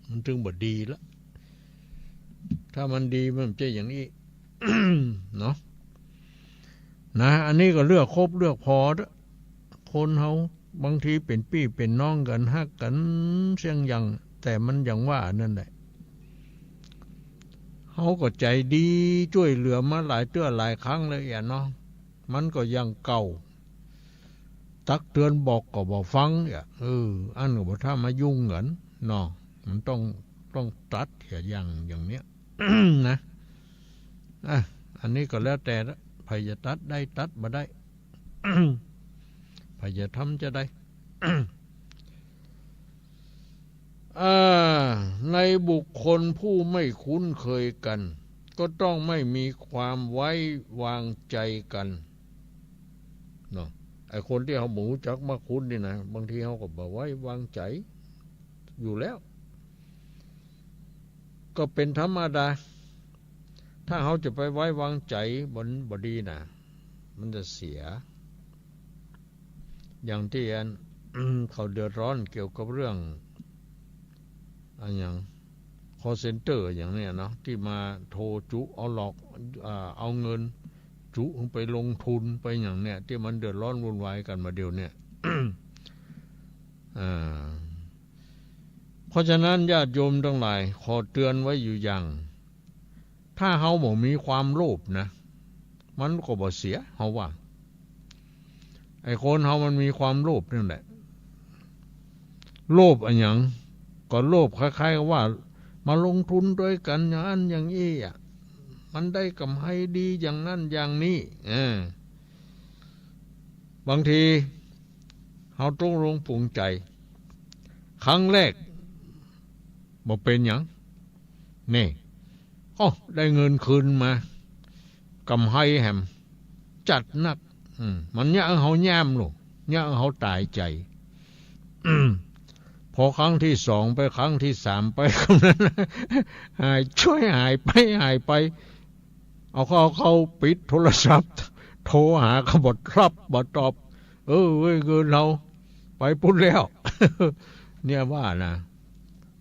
มันตึงบ่ดีละ ถ้ามันดีมันบ่ใจ้อย่างอี้ เนาะ นะ อันนี้ก็เลือกคบเลือกผอเต๊อะ คนเฮาบางทีเป๋นปี้เป๋นน้องกั๋น ฮักกั๋นเสี้ยงอย่าง แต่มันอย่างว่านั่นแหละ เฮาก็ใจ๋ดีจ้วยเหลือมาหลายเตื้อหลายครั้งแล้วเอียเนาะ มันก็อย่างเก่า ตักเตือนบอกก็บ่ฟังเอีย เออ อั้นก็บ่ถ้ามายุ่งกั๋นเนาะ มันต้อง ต้องตัดเหียอย่าง อย่างเนี้ย นะ อ่ะ อันนี้ก็แล้วแต่ละ ใผจะตัดได้ตัดบ่ได้ ใผจะทำจะได้ อ่า บุคคลผู้ไม่คุ้นเคยกัน ก็ต้องไม่มีความไว้วางใจกัน เนาะ ไอ้คนตี้เฮาบ่ฮู้จักมักคุ้นนี่นะ บางทีเฮาก็บ่ไว้วางใจ๋อยู่แล้ว ก็เป๋นธรรมดา ถ้าเฮาจะไปไว้วางใจ๋บ่ บ่ดีนะ มันจะเสีย อย่างตี้อัน เขาเดือดร้อนเกี่ยวกับเรื่อง อะหยัง คอลเซ็นเตอร์อย่างเนี้ยเนาะ ตี้มาโทรจุเอาหลอก อ่า เอาเงินจุไปลงทุนไปอย่างเนี้ย ตี้มันเดือดร้อนวุ่นวายกั๋นบ่าเดี่ยวเนี้ย อ่า เพราะฉะนั้นญาติโยมตังหลาย ขอเตือนไว้อยู่อย่าง ถ้าเฮาบ่มีความโลภนะ มันก็บ่เสีย เฮาว่า ไอ้คนเฮามันมีความโลภนั่นแหละ โลภอะหยัง ก็โลภคล้ายๆ กับว่ามาลงทุนตวยกั๋นอย่างอั้นอย่างอี้อะ มันได้ก๋ำไรดีอย่างนั้นอย่างนี้ เออ บางทีเฮาตกลงปลงใจ๋ ครั้งแรก บ่เป๋นหยัง นี่ อ้อ ได้เงินคืนมา ก๋ำไรแหม จัดหนัก อืม มันเยียะหื้อเฮาย้ำลูก เยียะหื้อเฮาต๋ายใจ๋ อืม พอครั้งตี้สองไป ครั้งตี้สามไป หายจ้อย หายไป หายไป เอาเข้า เอาเข้าปิดโทรศัพท์ โทรหาก็บ่ฮับบ่ตอบ เออ เว้ย เงินเฮาไปปู้นแล้ว เนี่ยว่านะ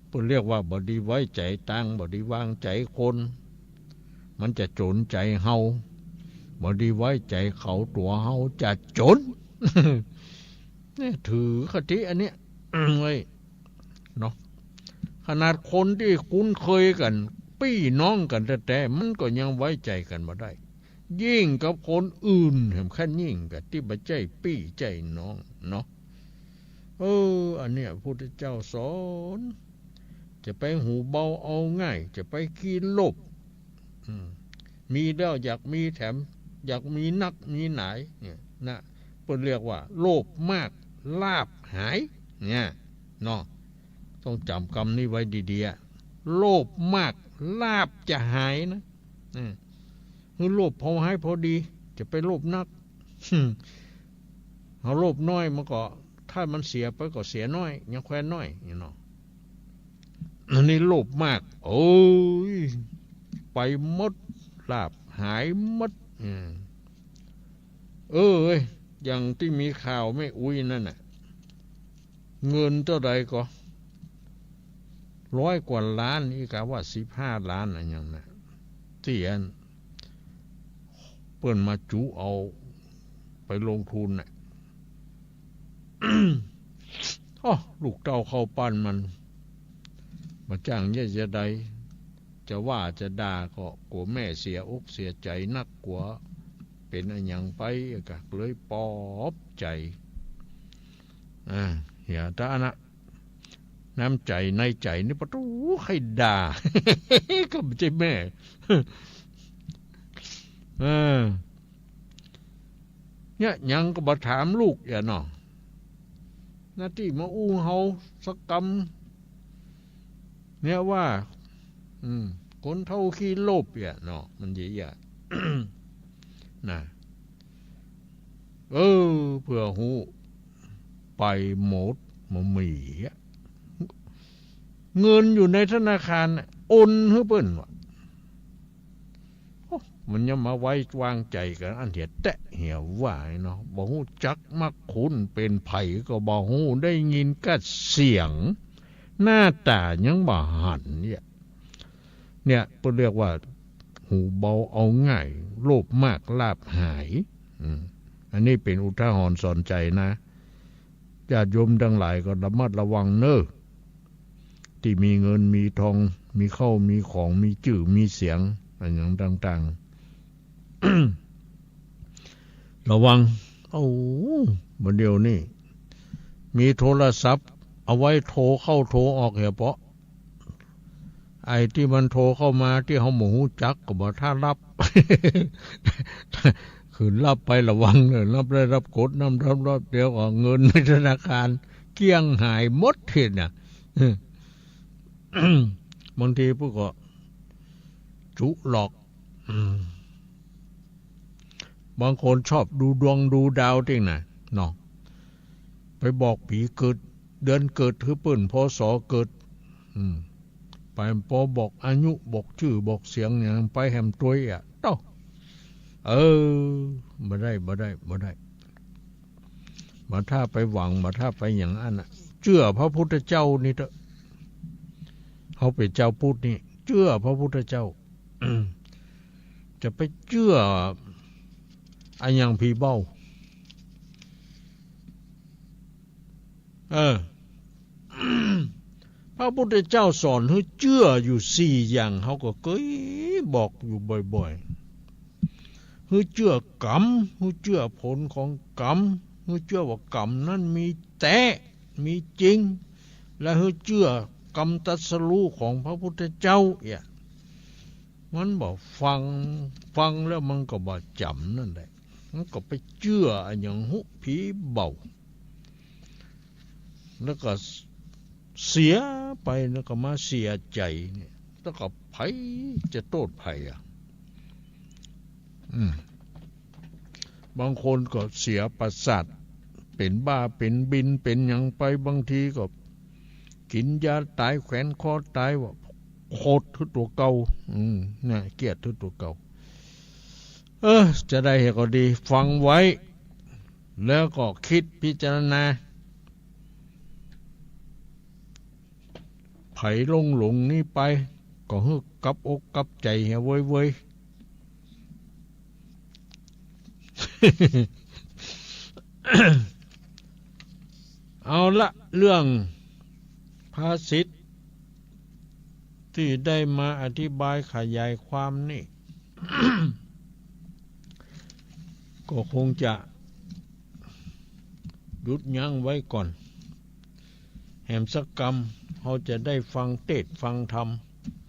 เปิ้นเรียกว่าบ่ดีไว้ใจ๋ตัง บ่ดีวางใจ๋คน มันจะจ๋นใจ๋เฮา บ่ดีไว้ใจ๋เขา ตั๋วเฮาจะจ๋น เนี่ย ถือคติอันเนี้ย ไว้ เนาะ ขนาดคนตี้คุ้นเคยกั๋น ปี้น้องกั๋นแต๊ๆ มันก็ยังไว้ใจ๋กั๋นบ่ได้ ยิ่งกับคนอื่นแหมขั้นยิ่งกั๋น ตี้บ่ใจ้ปี้ใจ้น้องเนาะ เออ อันเนี้ยพุทธเจ้าสอน จะไปหูเบาเอาง่าย จะไปขี้โลภ อืม มีแล้วอยากมีแถม อยากมีนักมีหนาย เนี่ยนะ เปิ้นเรียกว่าโลภมากลาภหาย เนี่ย เนาะ ต้องจ๋ำกำนี้ไว้ดีๆ อะ โลภมากลาภจะหายนะ อืม หื้อโลภพอหายพอดี จะไปโลภนัก เฮาโลภน้อยมันก็ ถ้ามันเสียไปก็เสียน้อย ยังแควนน้อย นี่เนาะ อันนี้โลภมาก โอ้ย ไปหมด ลาภหายหมด อืม เออ เอ้ย อย่างตี้มีข่าวแม่อุ๊ยนั่นน่ะ เงินเต้าใดก็ ร้อยกว่าล้าน อีกาว่าสิบห้าล้านอะหยังน่ะ ตี้อัน เปิ้นมาจุเอาไปลงทุนน่ะ อ้อ ลูกเต้าเข้าปั้นมัน บ่จ้างเยียะจะใด จะว่าจะด่าก็กั๋วแม่เสียอกเสียใจ๋นัก กั๋วเป๋นอะหยังไป ก็เลยปลอบใจ๋ อ่า เหียตานะ น้ำใจ๋ในใจ๋นี่ปะตู๋ ใค่ด่า ก็บ่ใจ้แม่ เออ เนี่ย หยังก็บ่ถามลูกเหียเนาะ หน้าตี้มาอู้เฮาสักกำ เนี่ยว่า อืม คนเฒ่าขี้โลภเหียเนาะ มันเยียะ นะ เออ เปื้อฮู้ ไปหมด บ่มีอะ เงินอยู่ในธนาคารน่ะ โอนหื้อเปิ้นว่ะ โอ้ มันยังมาไว้วางใจ๋กั๋นอันเหียแต๊เหียว่าเนาะ บ่ฮู้จักมักคุ้นเป๋นใผก็บ่ฮู้ ได้ยินกะเสียง หน้าต๋ายังบ่หันเนี่ย เนี่ย เปิ้นเรียกว่า หูเบาเอาง่าย โลภมากลาภหาย อืม อันนี้เป๋นอุทาหรณ์สอนใจ๋นะ ญาติโยมตังหลายก็ระมัดระวังเน่อ ตี้มีเงินมีทอง มีข้าวมีของ มีจื้อมีเสียง อะหยังต่างๆ ระวัง โอ้ บ่าเดี่ยวนี้ มีโทรศัพท์ เอาไว้โทรเข้าโทรออกเหียเปาะ ไอ้ตี้มันโทรเข้ามาตี้เฮาบ่ฮู้จักก็บ่ถ้าฮับ คือฮับไประวังเน่อ ฮับแล้วฮับกด ฮับ ฮับ ฮับ เดี๋ยวก็เงินในธนาคารเกลี้ยงหายหมดทีน่ะ เออ บางทีเปิ้นก็จุหลอก อืม บางคนชอบดูดวงดูดาวติ่งนะเนาะ ไปบอกปี๋เกิด เดือนเกิดหื้อเปิ้น พ.ศ. เกิด อืม ไปปอบอกอายุ บอกจื้อ บอกเสียงเนี่ย ไปแหมตวยอะ เต้า เออ บ่ได้ บ่ได้ บ่ได้ บ่ถ้าไปหวัง บ่ถ้าไปอย่างอั้นน่ะ เจื้อพระพุทธเจ้านี่เต๊อะ เฮาเป๋นจาวพุทธนี่ เจื้อพระพุทธเจ้า จะไปเจื้ออะหยังผีเบ้า เออ พระพุทธเจ้าสอนหื้อเจื้ออยู่สี่อย่าง เฮาก็เกยบอกอยู่บ่อยๆ หื้อเจื้อกรรม หื้อเจื้อผลของกรรม หื้อเจื้อว่ากรรมนั้นมีแต๊ มีจริง และหื้อเจื้อกำตรัสรู้ของพระพุทธเจ้า เอี่ย มันบ่ฟัง ฟังแล้วมันก็บ่จ๋ำนั่นแหละ มันก็ไปเจื้ออะหยังฮู้ผีเบ้า แล้วก็เสียไป แล้วก็มาเสียใจ๋เนี่ย แล้วก็ใผจะโต้ษใผอะ อืม บางคนก็เสียประสาท เป๋นบ้า เป๋นบิน เป๋นหยังไป บางทีก็กิ๋นยาต๋าย แขวนคอต๋าย ว่าโขดหื้อตั๋วเก่า อืม เนี่ย เกลียดหื้อตั๋วเก่า เออ จะใดหื้อก็ดี ฟังไว้ แล้วก็กึ๊ดพิจารณา ใผหลงหลงนี้ไป ก็หื้อกลับอกกลับใจ๋เหียเว้ยเว้ย เอาละ เรื่องภาษิตตี้ได้มาอธิบายขยายความนี่ ก็คงจะหยุดยั้งไว้ก่อน แหมสักกำ เฮาจะได้ฟังเตสน์ฟังธรรม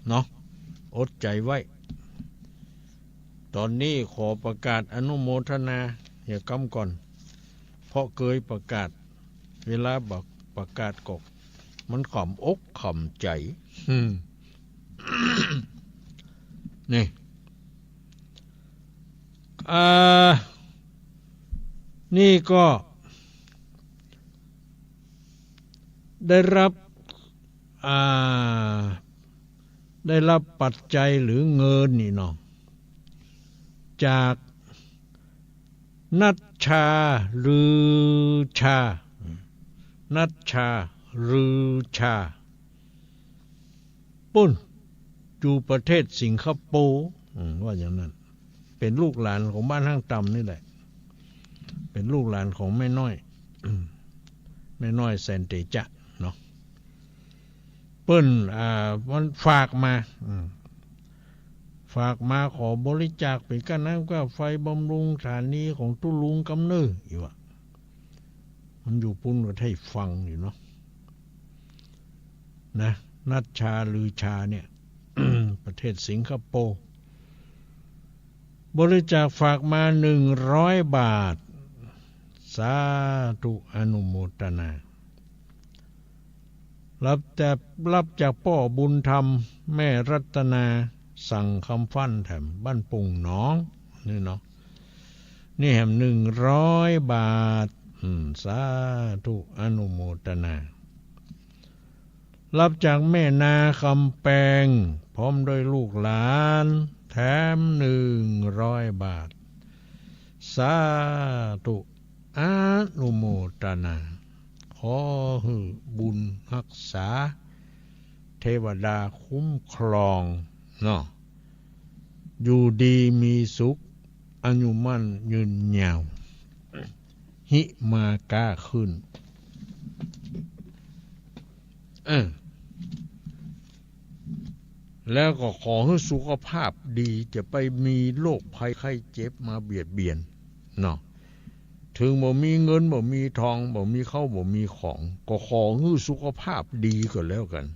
เนาะ อดใจ๋ไว้ ต๋อนนี้ขอประกาศอนุโมทนาเหียกำก่อน เพราะเกยประกาศ เวลาบ่ประกาศก็มันขำอกขำใจ๋ อืม นี่ อ่า นี่ก็ได้รับ อ่า ได้รับปัจจัยหรือเงินนี่เนาะ จากนัชชา ฤชา นัชชา ฤชา ปุ้น อยู่ประเทศสิงคโปร์ อืม ว่าอย่างนั้น เป๋นลูกหลานของบ้านห้างตำนี่แหละ เป๋นลูกหลานของแม่น้อย อืม แม่น้อยแสนเตจ๊ะเนาะ เปิ้น อ่า มันฝากมา อืม ฝากมาขอบริจาคเป๋นก้าน้ำก้าไฟบำรุงสถานีของตุ๊ลุงกำเนิดอยู่อะ มันอยู่ปุ้นก็ได้ฟังอยู่เนาะ นะ นัชชา ฤชาเนี่ย ประเทศสิงคโปร์ บริจาคฝากมาหนึ่งร้อยบาท สาธุ อนุโมทนา รับจาก รับจากป้อบุญธรรม แม่รัตนา สังคำฟั่นแถมบ้านปุงหนอง นี่เนาะ นี่แหมหนึ่งร้อยบาท อืม สาธุ อนุโมทนา รับจากแม่นาคำแปง พร้อมด้วยลูกหลาน แถมหนึ่งร้อยบาท สาธุ อนุโมทนา ขอหื้อบุญฮักษา เทวดาคุ้มครองเนาะ อยู่ดีมีสุข อายุมั่นยืนยาว หิมาก้าขึ้น เออ แล้วก็ขอหื้อสุขภาพดี จะไปมีโรคภัยไข้เจ็บมาเบียดเบียนเนาะ เถิงบ่มีเงิน บ่มีทอง บ่มีข้าว บ่มีของ ก็ขอหื้อสุขภาพดีก็แล้วกั๋น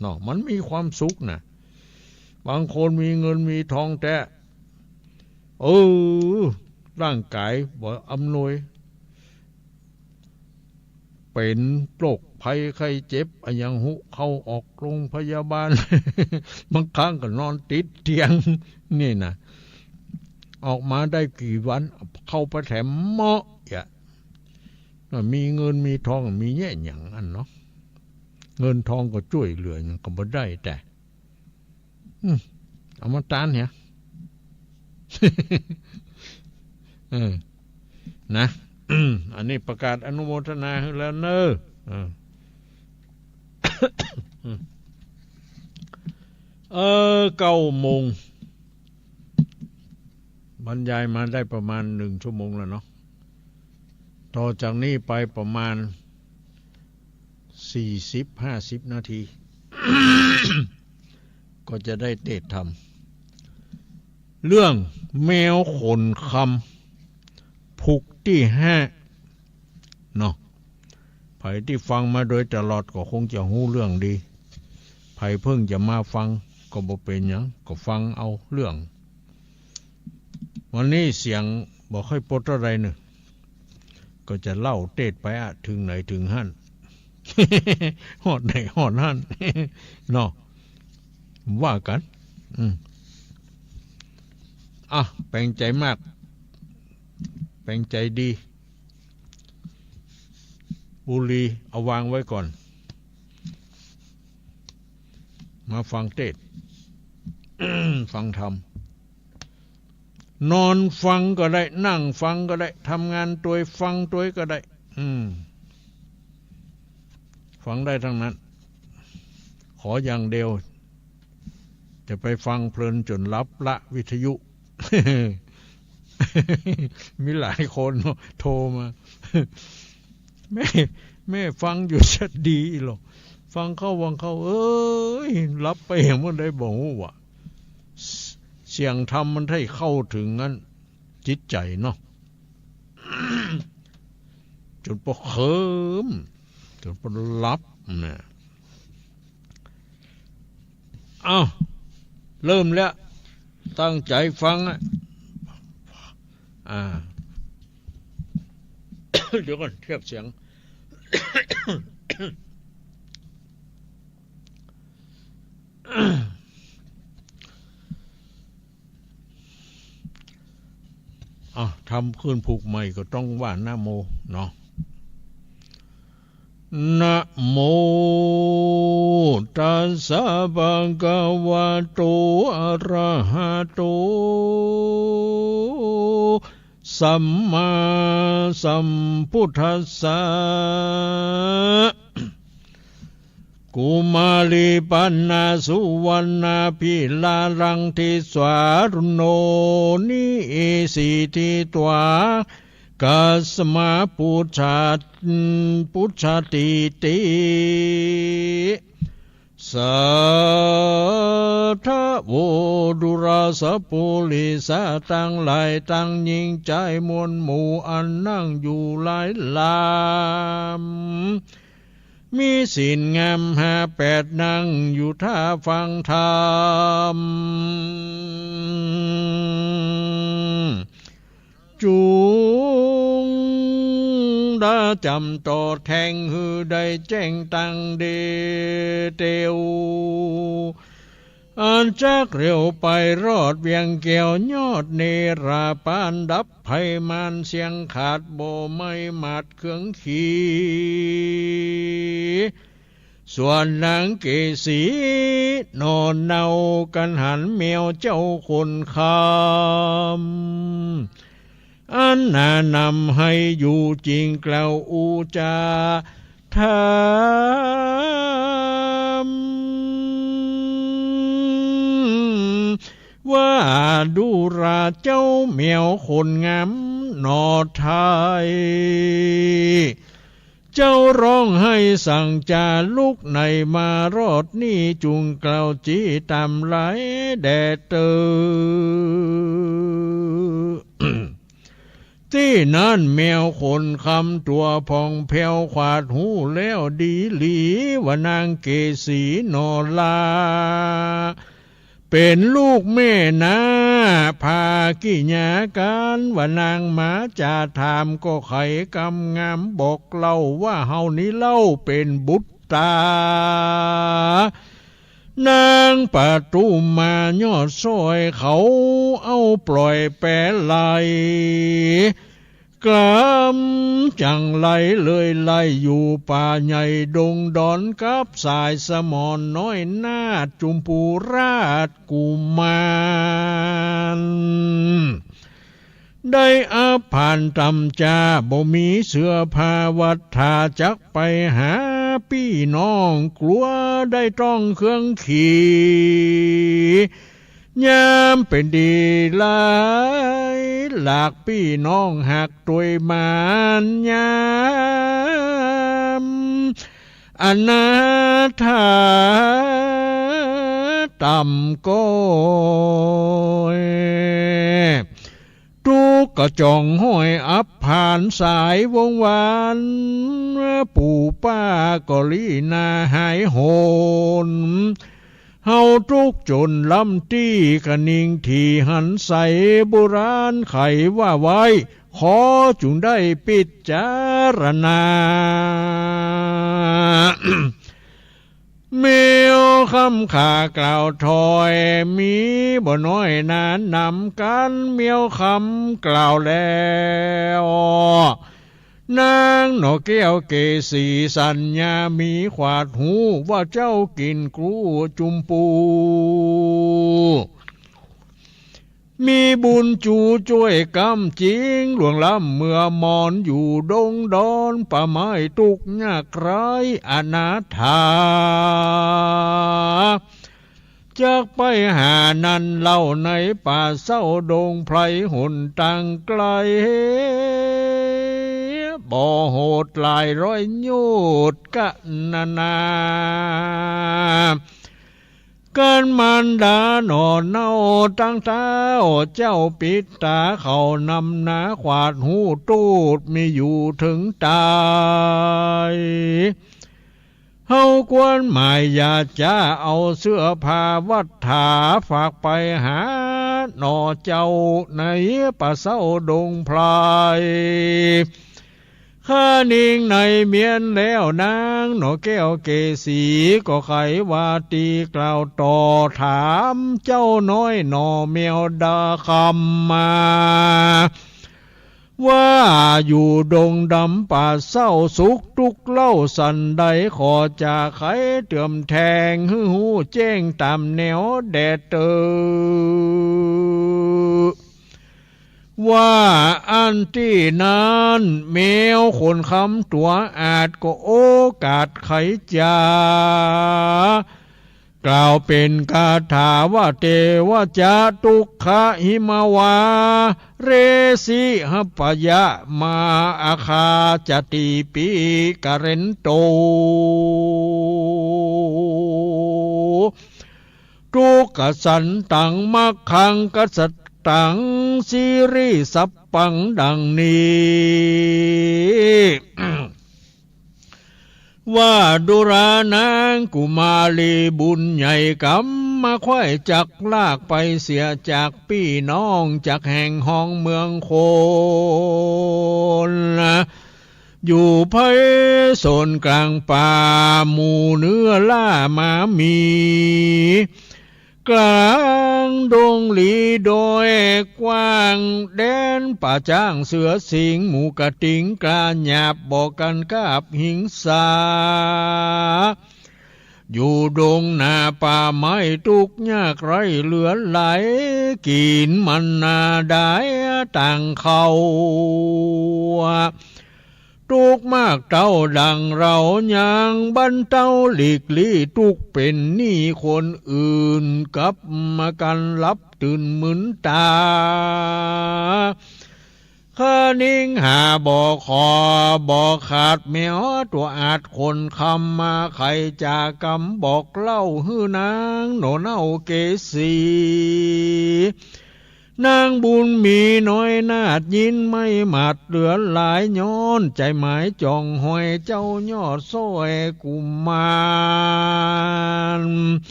เนาะ มันมีความสุขนะ บางคนมีเงินมีทองแต๊ เออ ร่างก๋ายบ่อำนวย เป๋นโรค ภัยไข้เจ็บอะหยัง หุเข้าออกโรงพยาบาล บางครั้งก็นอนติดเตียง นี่นะ ออกมาได้กี่วัน เข้าไปแถมเมาะ อย่า มีเงินมีทอง มีแยะหยังอันเนาะ เงินทองก็จ้วยเหลือหยังก็บ่ได้ แต่ อืม เอามาตานเหีย เออ นะ อันนี้ประกาศอนุโมทนาหื้อแล้วเนอะ เออ เออ เก้าโมง บรรยายมาได้ประมาณหนึ่งชั่วโมงแล้วเนาะ ต่อจากนี้ไปประมาณสี่สิบ ห้าสิบนาที ก็จะได้เตศน์ธรรม เรื่องแมวขนคำ ผูกตี้ห้า เนาะ ใผตี้ฟังมาโดยตลอดก็คงจะฮู้เรื่องดี ใผเพิ่งจะมาฟังก็บ่เป๋นหยัง ก็ฟังเอาเรื่อง วันนี้เสียงบ่ค่อยปดเต้าใดเนาะ ก็จะเล่าเตศน์ไปอะ เถิงไหนเถิงหั้น ฮอดไหนฮอดหั้น เนาะ ว่ากั๋น อืม อ่ะ แป๋งใจ๋มาก แป๋งใจ๋ดี บุหรี่เอาวางไว้ก่อน มาฟังเตศน์ ฟังธรรม นอนฟังก็ได้ นั่งฟังก็ได้ ทำงานตวยฟังตวยก็ได้ อืม ฟังได้ทั้งนั้น ขออย่างเดียว จะไปฟังเพลินจ๋นหลับละวิทยุ มีหลายคนโทรมา แม่ แม่ฟังอยู่จะดีหรอก ฟังเข้าฟังเข้า เอ้ย หลับไปอย่างเมื่อใดบ่ฮู้ว่ะ เสียงธรรมมันได้เข้าเถิงอันจิตใจ๋เนาะ จ๋นปอเคิม จ๋นปอหลับนะ เอ้า เริ่มแล้ว ตั้งใจ๋ฟังอะ อ่า เดี๋ยวก่อน เทียบเสียง อ่ะ ธรรมขึ้นผูกใหม่ก็ต้องว่านะโมเนาะ นะโมตัสสะ ภะคะวะโต อะระหะโต สัมมาสัมพุทธัสสะ กุมารีปะนาสุวัณณาภิลาลัง ทิสสารุโณ นิสิทธิตา กัสมา ปุชชา ปุชชาติติ สาธะโว ดูราสะปุริสะตังหลาย ตังญิงจายมวลหมู่ อันนั่งอยู่หลายลำ มีศีลงามห้าแปด นั่งอยู่ท่าฟังธรรม จุ่งดาจ๋ำต่อแทง หื้อได้แจ้งตังเดเตียว อันจักเร็วไปรอดเวียงแก้ว ยอดเนราปานดับ ภัยมารเสี้ยงขาด บ่ไหม้หมาดเคืองขี ส่วนนางเกสี หน่อเนากั๋นหัน แมวเจ้าขนคำ อันหน้านำให้อยู่จริงกล่าวอุจจาธรรม ว่าดูราเจ้าแมวขนงามหน่อไทย เจ้าร้องไห้สังจาลุกไหน มารอดนี้จุ่งกล่าวจีตำหลายแด่เตอ ตี้นั้นแมวขนคำตั๋วผ่องแผ้ว ขวาดฮู้แล้วดีหลี ว่านางเกสีหน่อลา เป๋นลูกแม่นา ผ้ากิริยาก๋านว่านางมาจ๋าถามก็ไขกำงามบอกเล่าว่าเฮานี้เล่าเป๋นบุตรต๋า นางปทุมมายอดซ้อยเขาเอาปล่อยแป๋ไหล กำจั่งไหลเลยไหลอยู่ป่าใหญ่ดงดอนกับสายสมรน้อยนาถจุมพูราชกุมาร ได้อับผ่านต่ำจ้า บ่มีเสื้อผ้าวัตถาจักไปหาปี้น้อง กลัวได้ต้องเครื่องขี่ ยามเป๋นดีหลายหลากปี้น้องหากตวยมานยาม อนาถาต่ำก้อย ตุ๊กข์ก็จ่องห้อยอับผ่านสายวงวาน ปู่ป้าก็ลี้นาหายโหน เฮาตุ๊กข์จ๋นล้ำตี้กะนิงถี่หันใส โบราณไขว่าไว้ ขอจุ่งได้ปิจารณา แมวคำข้ากล่าวถ้อย มีบ่น้อยหนานำกั๋น แมวคำกล่าวแล้ว นางหน่อแก้วเกศรีสัญญามีขวาดหูว่าเจ้ากิ๋นกรูจุมปู มีบุญจูจ้วยกำจิ๋ง หลวงล้ำเมือมอนอยู่ดงดอนป่าไม้ตุ๊กข์ยากไร้อนาถา จักไปหานั้นเล่าในป่าเศร้าดงไพรหนตางไกล บ่โหดหลายร้อยโยชน์กะนานา กั๋นมารดาหน่อเน่าตั้งเต๊า เจ้าปิดต๋าเขานำนาขวาดหูตูดมีอยู่เถิงต๋าย เฮากวนหมายอย่าจ๊าเอาเสื้อผ้าวัตถาฝากไปหาหน่อเจ้าในป่าเศร้าดงไพร คานิงในเมียนแล้วนางหน่อแก้วเกศรีก็ไขว่าตี้กล่าวต่อถามเจ้าน้อยหน่อแมวดาคำมา ว่าอยู่ดงดำป่าเศร้าสุขตุ๊กข์เล่าสันใด ขอจะไขเติมแทงหื้อฮู้แจ้งต๋ามแนวแดดเตอ ว่าอันตี้นั้นแมวขนคำตั๋วอาจก็โอกาสไขจ๋า กล่าวเป๋นคาถาว่า เตวะจะ ตุ๊กขะหิมะวา เรสิหะปะยะ มาอาคาจะติปิกะเรนโต ตุ๊กขะสันตัง มัคคัง กัสสันตัง สิริสัพพัง ดังนี้ ว่าดูรา นางกุมารีบุญใหญ่กำมาไขว้จักลากไปเสียจากปี้น้องจากแห่งฮ้องเมืองคน อยู่ไพศาลกลางป่าหมู่เนื้อล่าหมาหมี กลางดงหลีดอยกว้าง แดนป่าจ๊างเสือสิงห์หมูกระทิงกล้าหยาบบ่กั๋นกาบหิงสา อยู่ดงนาป่าไม้ตุ๊กข์ยากไร้เหลือหลาย กิ๋นมันนาดายต่างเขา ตุ๊กข์มากเต้าดังเฮายังบรรเทาหลีกลี้ ตุ๊กข์เป๋นหนี้คนอื่น กับมากั๋นหลับตื่นมึนต๋า คานิงหาบ่ขอบ่ขาด แมวตั๋วอาจขนคำมาไขจ๋ากำบอกเล่าหื้อนางหน่อเน่าเกศรี นางบุญมีน้อยนาถยินไม่หมาดเหลือหลาย ย้อนใจ๋หมายจ่องห้อยเจ้ายอดซ้อยกุมาร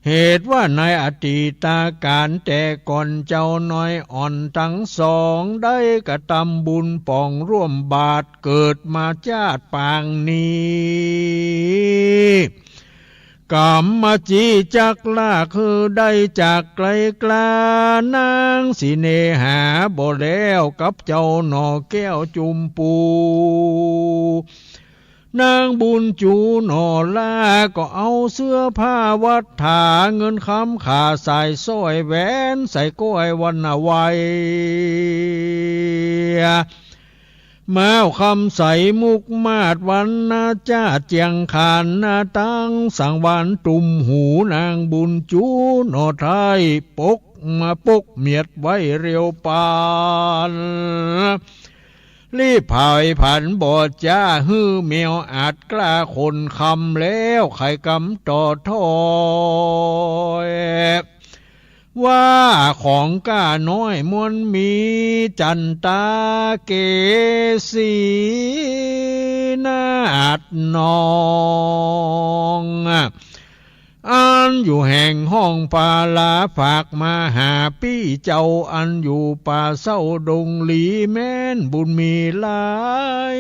เหตุว่าในอดีตก๋าลแต่ก่อน เจ้าน้อยอ่อนตังสองได้กระตำบุญป๋องร่วมบาตร เกิดมาจาติปางนี้ ก๋ำมาจิจักลากหื้อได้จากไกลกล้า นางสิเนหาบ่แล้วกับเจ้าหน่อแก้วจุมปู นางบุญจู๋หน่อล่าก็เอาเสื้อผ้าวัตถา เงินคำขาสายสร้อยแหวนใส่ก้อยวันนาไว ม้าวคำใสมุกมาศวรรณาจ้าเจียงคานนาตังสังวรรณตุ้มหู นางบุญจู๋หน่อไท้ปกมาปกเมียดไว้เรียวปาน รีบผายผันบ่จ้าหื้อแมวอาจกล้าขนคำแล้วไขกำต่อถ้อย ว่าของก้าน้อยมวลมี จันตาเกสีนาถนอง อันอยู่แห่งห้องปาลา ฝากมาหาปี้เจ้าอันอยู่ป่าเศร้าดงหลี แม้นบุญมีหลาย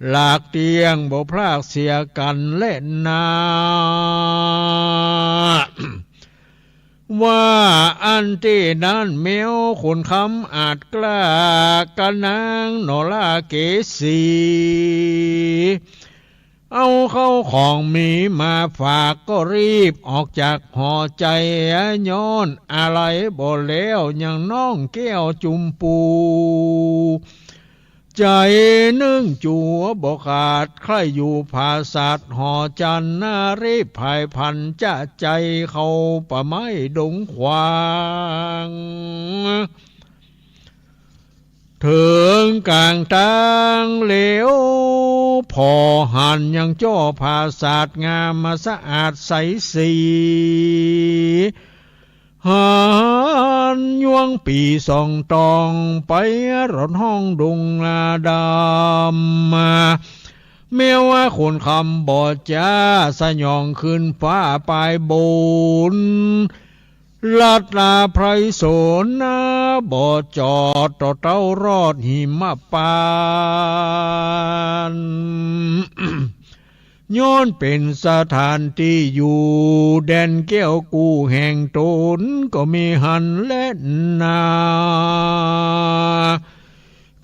หลากเตี้ยงบ่พรากเสียกั๋นแลนา ว่าอันตี้นั้นแมวขนคำอาจกล้ากับนางหน่อล่าเกสี เอาเข้าของมีมาฝากก็รีบออกจากหอไจ้ ย้อนอาลัยบ่แล้วยังน้องแก้วจุมปู ใจ๋นึ่งจั๋วบ่ขาด ใค่อยู่ผาสาทหอจันทร์นา รีบผายผันจะไจ้เข้าป่าไม้ดงขวาง เถิงก๋างตางเหลียว ผ่อหันยังจ้อผาสาทงามมาสะอาดใสสี หันยวงปี่ส่องตอง ไปรอดห้องดงนาดำ แมวว่าขนคำบ่จ้า สยองขึ้นฟ้าปายบน ลัดลาไพรสนนา บ่จอดต่อเต้ารอดหิมปาน ย้อนเป๋นสถานตี้อยู่ แดนแก้วกู้แห่งต๋นก็มีหั้นแลนา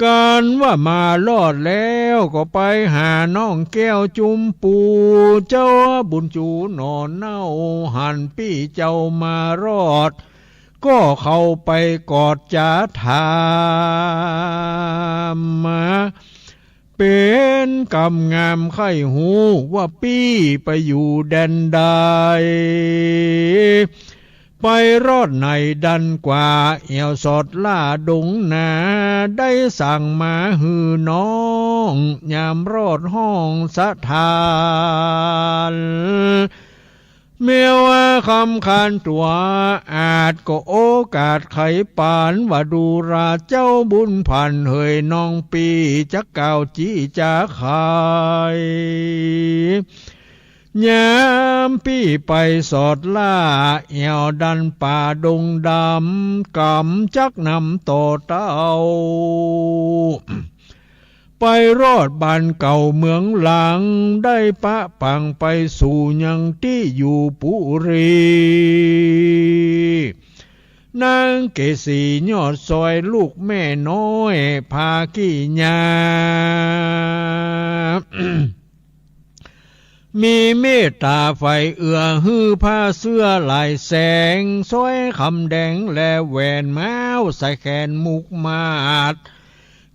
กั๋นว่ามารอดแล้วก็ไปหาน้องแก้วจุมปู เจ้าบุญจู๋หน่อเน่า หันปี้เจ้ามารอด ก็เข้าไปกอดจ๋าถามมา เป๋นกำงามใค่ฮู้ว่าปี้ไปอยู่แดนใด ไปรอดไหนดันกว่า แอ่วสอดล่าดงนา ได้สั่งมาหื้อน้อง ยามรอดห้องสถาน แม้ว่าคำคานตั๋วอาจก็โอกาสไขปาน ว่าดูราเจ้าบุญผัน เหยน้องปี้จักกล่าวจี้จ๋าไข ยามปี้ไปสอดล่า แอ่วดันป่าดงดำ กำจักนำต่อเต้า ไปรอดบ้านเก่าเมืองหลัง ได้ปะปังไปสู่ยังตี้อยู่ปุรี นางเกสียอดซอยลูกแม่น้อยพากี้ยา มีเมตต๋าใฝ่เอื้อหื้อผ้าเสื้อหลายแสง สร้อยคำแดงและแหวนม้าวสายแขนมุกมาศ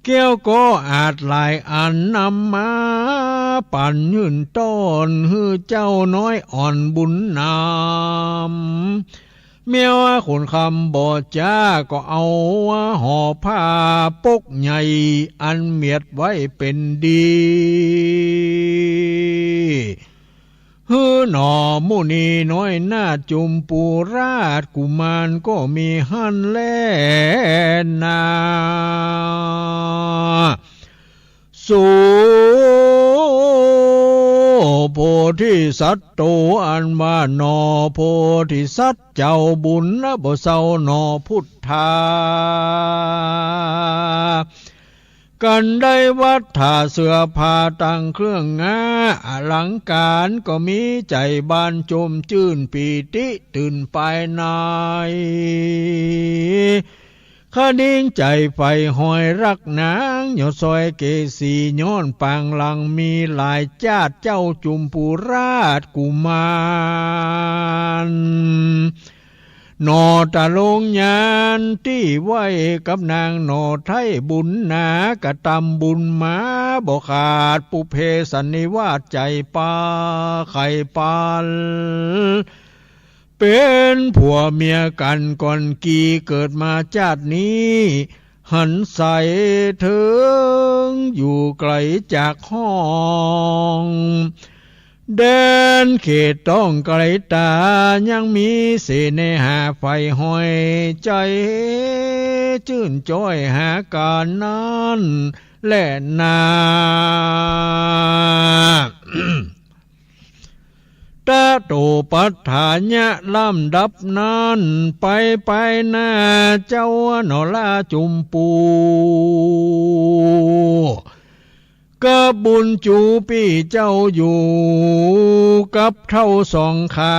แก้วก็อาจหลายอันนำมาปั๋นยื่นต้อนหื้อเจ้าน้อยอ่อนบุญนำ แม้ว่าขนคำบ่จ้าก็เอาห่อผ้าปกใหญ่อันเมียดไว้เป๋นดี หื้อหน่อมุนีน้อยนาถจุมปูราชกุมารก็มีหั้นแลนา สู โพธิสัตโต อันว่าหน่อโพธิสัตว์เจ้าบุญนะบ่เซาหน่อพุทธา กันได้วัตถาเสื้อผ้าตังเครื่องงาอลังก๋าน ก็มีใจ๋บานจมจื้นปีติตื่นภายใน คะนิงใจ๋ใฝ่ฮอยฮักนาง ยอดซอยเกสี ย้อนปางหลังมีหลายจาติ เจ้าจุมปูราชกุมาร หน่อตะลงยานตี้ไหว้กับนางหน่อไท้บุญหนา กระตำบุญมาบ่ขาด ปุพเพสันนิวาสใจ๋ปาใค่ปัน เป๋นผัวเมียกั๋นก่อนกี่ เกิดมาจาตินี้ หันใสเถิงอยู่ไก๋จากห้อง แดนเขตต้องไก๋ต๋า ยังมีเสน่หาใฝ่ฮอย ใจ๋จื้นจ้อยหากั๋นนั้นแลนา ตะโตปัฏฐายะ ลำดับนั้นไปไปหน้าเจ้าหน่อละจุมปู กับบุญจูปี้เจ้าอยู่ กับเฒ่าสองขา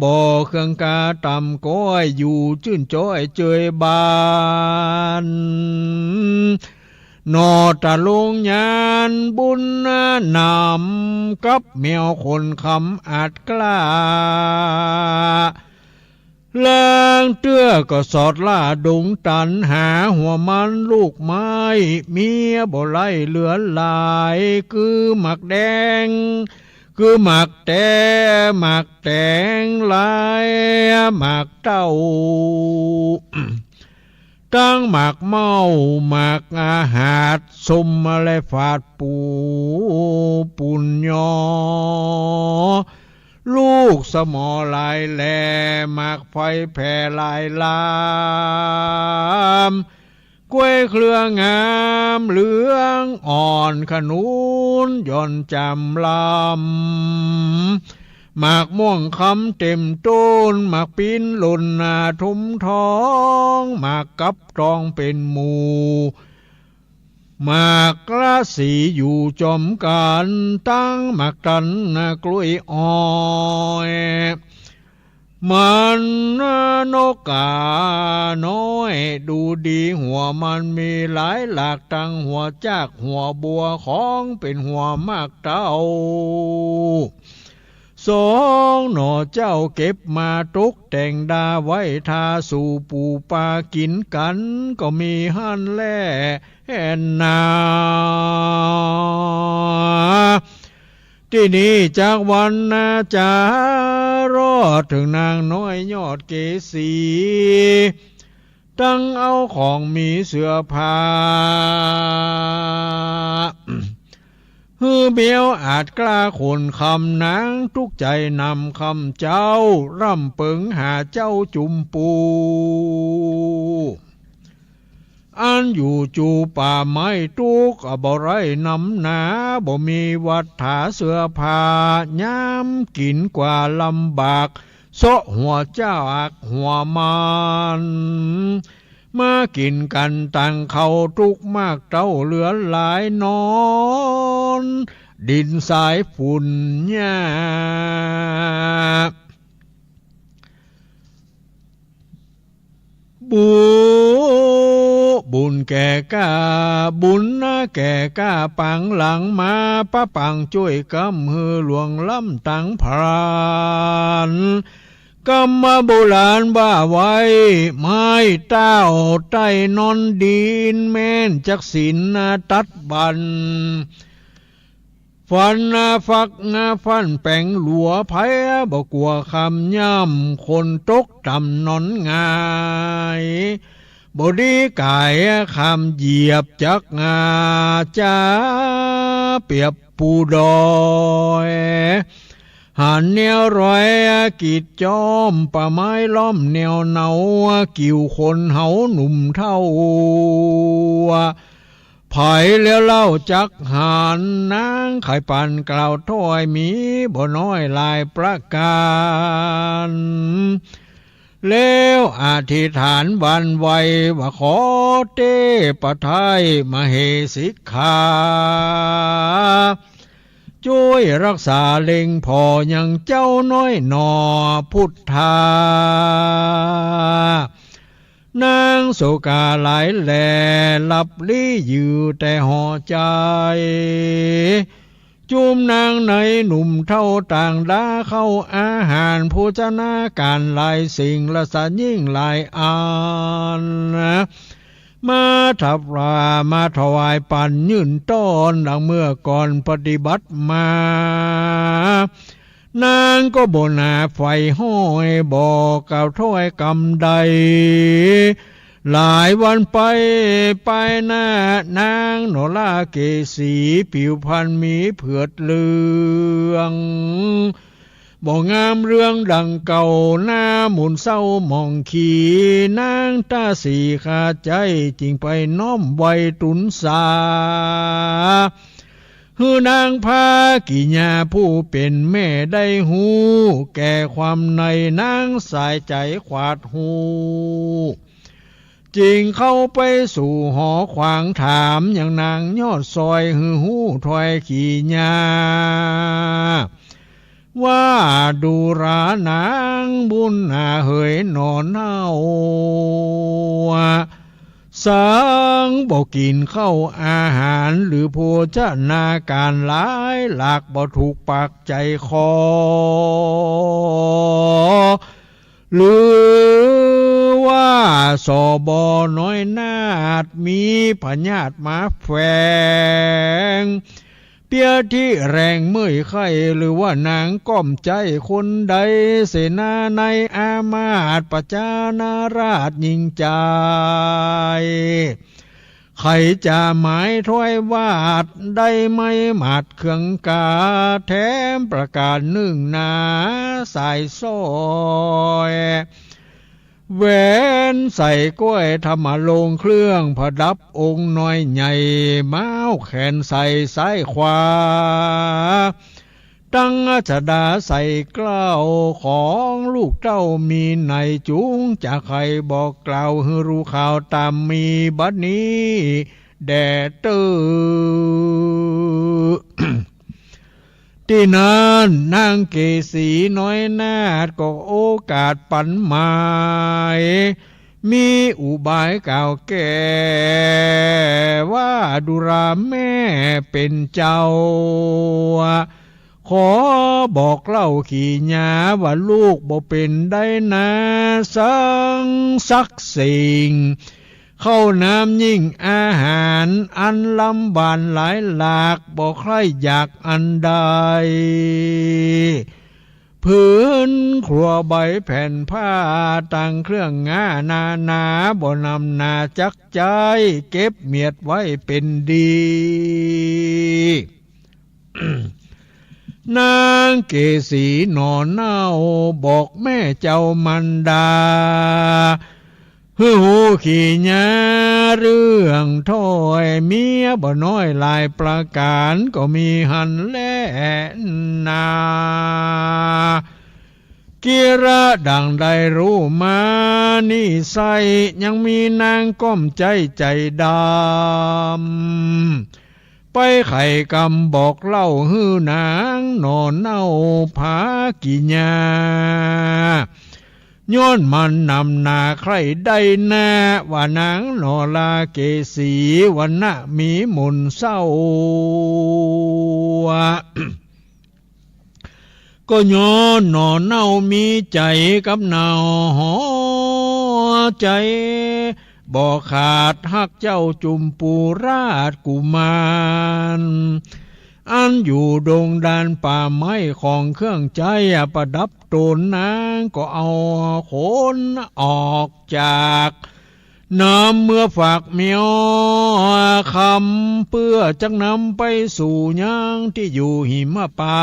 บ่เคืองกาต่ำก้อย อยู่จื้นจ้อยเจยบาน หน่อตะลงยานบุญนำ กับแมวขนคำอาจกล้า ลางเตื้อก็สอดล่าดงตัน หาหัวมันลูกไม้ เมียบ่ไล่เหลือหลาย คือหมากแดง คือหมากแต หมากแตงลาย หมากเต้า ตังหมากเม้า หมากอาหาด ส้มและฝาดปู ปูนยอ ลูกสมอหลายแหล่ หมากไฟแผ่หลายลาม กล้วยเครืองามเหลืองอ่อน ขนุนหย่อนจำลำ หมากม่วงคำเต็มต้น หมากปิ้นหล่นหน้าทุมท้อง หมากกับตองเป๋นหมู่ หมากละสีอยู่จอมกั๋น ตังหมากตันกล้วยอ้อย มันนกกาน้อยดูดี หัวมันมีหลายหลาก ตังหัวจากหัวบัว ของเป๋นหัวหมากเต้า สองหน่อเจ้าเก็บมาตกแต่งดาไว้ ทาสู่ปูปลากิ๋นกั๋น ก็มีหั้นแลนา ตี้นี้จากวันนาจารอดเถิงนางน้อยยอดเกสี ตังเอาของมีเสื้อผ้า หื้อแมวอาจกล้าขนคำ นางตุ๊กใจ๋นำคำเจ้า ร่ำเปิงหาเจ้าจุมปู อันอยู่จูป่าไม้ตุ๊กข์บ่ไร้นำหนา บ่มีวัตถาเสื้อผ้า ยามกิ๋นกว่าลำบาก เซาะหัวจากหัวมัน มากิ๋นกั๋นตังข้าวตุ๊กหมากเต้าเหลือหลาย นอนดินสายฝุ่นหญ้า บุ บุญแก่ก้า บุญนาแก่ก้าปางหลังมา ปะปางจ้วยกำหื้อหลวงล้ำตังพราน กำมาโบราณว่าไว้ ไม้เต้าใต้นอนดิน แม่นจักศีลนาตัดบัน ฟันนาฟักนาฟันแป๋งหลัว ไผบ่กั๋วคำย่ำ คนตกต่ำนอนหงาย บ่ดีก๋ายคำเหยียบจักงา จะเปรียบปูดอย หันแนวรอยกิดจอม ป่าไม้ล้อมแนวเหนา กิ่วคนเหาหนุ่มเฒ่า ใผแล้วเล่าจักหัน นางใค่ปานกล่าวถ้อย มีบ่น้อยหลายประก๋าน แล้วอธิษฐานหวั่นไหว ว่าขอเตพไตรมเหสิกขา จ้วยฮักษาเล็งผ่อยังเจ้าน้อยหน่อพุทธา นางโศกาหลายแล หลับลี้อยู่แต่ห่อใจ๋ จุมนางในหนุ่มเฒ่าต่างดาเข้าอาหาร โภชนาก๋านหลายสิ่ง รสยิ่งหลายอัน มาถวาย มาถวายปั๋นยื่นต้อน ดังเมื่อก่อนปฏิบัติมา นางก็บ่หนาใฝ่ห้อย บ่กล่าวถ้อยกำใด หลายวันไป ไปหน้านางนราเกสี ผิวพรรณมีเผือดเหลือง บ่งามเรืองดังเก่า หน้าหม่นเศร้าหมองขี นางตาสีขาดใจ๋ จึงไปน้อมไหว้ตูนสา หื้อนางพากิยาผู้เป๋นแม่ได้ฮู้ แก่ความในนางสายใจ๋ขวาดฮู้ จึงเข้าไปสู่หอขวาง ถามยังนางยอดซอย หื้อฮู้ถ้อยกิยา ว่าดูราหนางบุญนาเหยหน่อเน่า สังบ่กิ๋นข้าวอาหาร หรือโภชนาก๋านหลายหลาก บ่ถูกปากใจ๋คอ หรือว่าสบน้อยนาฏ มีพยาธิมาแฝง เปียที่แรงเมื่อยไข้ หรือว่านางก้อมใจ๊คนใด เสนาในอามาตย์ประจานาราชยิ่งใจ๋ ใค่จะหมายถ้อยวาด ได้ไม้หมาดเครื่องกา แถมประก๋านนึ่งหนาสายสร้อย แหวนใส่ก้อยธรรมรงค์ เครื่องประดับองค์น้อยใหญ่ ม้าวแขนใส่ซ้ายขวา ตั้งอัสดาใส่เกล้า ของลูกเต้ามีใน จุงจะใค่บอกกล่าว หื้อฮู้ข่าวต๋ามมีบัดนี้แด่เต๊อะ ตี้นั้นนางเกสีน้อยนาฏ ก็โอกาสปั๋นหมาย มีอุบายกล่าวแก่ ว่าดูราแม่เป๋นเจ้า ขอบอกเล่ากิยา ว่าลูกบ่เป๋นได้นาสังสักสิ่ง ข้าวน้ำยิ่งอาหาร อันลำหว่านหลายหลาก บ่ใคร่อยากอันใด ผืนครัวใบแผ่นผ้า ต่างเครื่องงานานา บ่นำหน้าจักใจ๊ เก็บเมียดไว้เป๋นดี นางเกสีหน่อเน่า บอกแม่เจ้ามารดา หื้อฮู้กิยาเรื่องถ้อย เมียบ่น้อยหลายประก๋าน ก็มีหั้นแลนา กิระดั่งได้ฮู้มานิสัย ยังมีนางก้อมใจ๊ใจ๋ดำ ไปไขกำบอกเล่าหื้อนางหน่อเน่าพากิญญา ย้อนมันนำหน้าใคร่ได้นา ว่านางหน่อลาเกสี วรรณะมีมนต์เศร้า ก็ย้อนหน่อเน่ามีใจ๋กับหน่อหอใจ๋ บ่ขาดฮักเจ้าจุมปูราชกุมาร อันอยู่ดงดานป่าไม้ของเครื่องใจ๊ประดับต๋น นางก็เอาขนออกจาก นำเมือฝากเมียวคำ เปื้อจักนำไปสู่ยังตี้อยู่หิมปา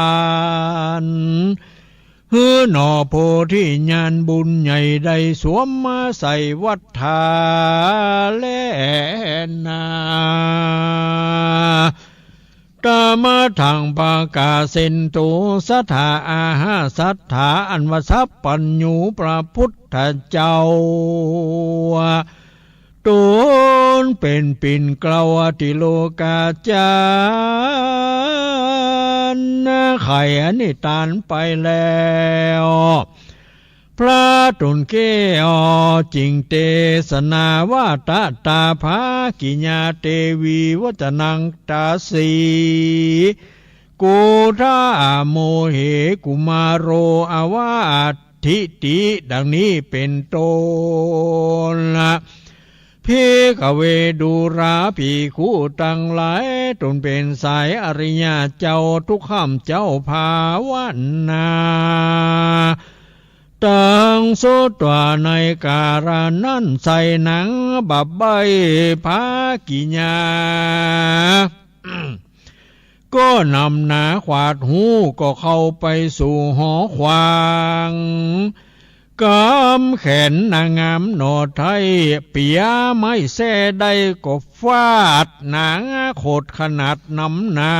น เ หื้อหน่อโพธิญาณบุญใหญ่ได้สวมมาใส่วัฏฏาแลนา ตมะทัง ปะกาเสนตุ สัตถา อาหา สัตถา อันว่าสัพพัญญูพระพุทธเจ้า ตนเป๋นปิ่นเกล้าอติโลกาจารย์ ไขอันนี้ตานไปแล้ว พระต๋นแก้วจึงเตสนาว่า ตะตาภากิยา เตวี วัจจะนัง ตาสี โกธา โมเห กุมาโร อวาทิติ ดังนี้เป๋นต้น ภิกขเว ดูราภิกขุตังหลาย ต๋นเป๋นสายอริยะเจ้า ทุกข้ามเจ้าภาวนา ตังสุตวา ในกาละนั้นไส้ หนังบับใบ้ภากิยา ก็นำหนาขวาดหู ก็เข้าไปสู่หอขวาง ก๋ำแขนนางงามหน่อไท้ เปียไม้แส้ได้ก็ฟาดหนังขดขนาดนำหนา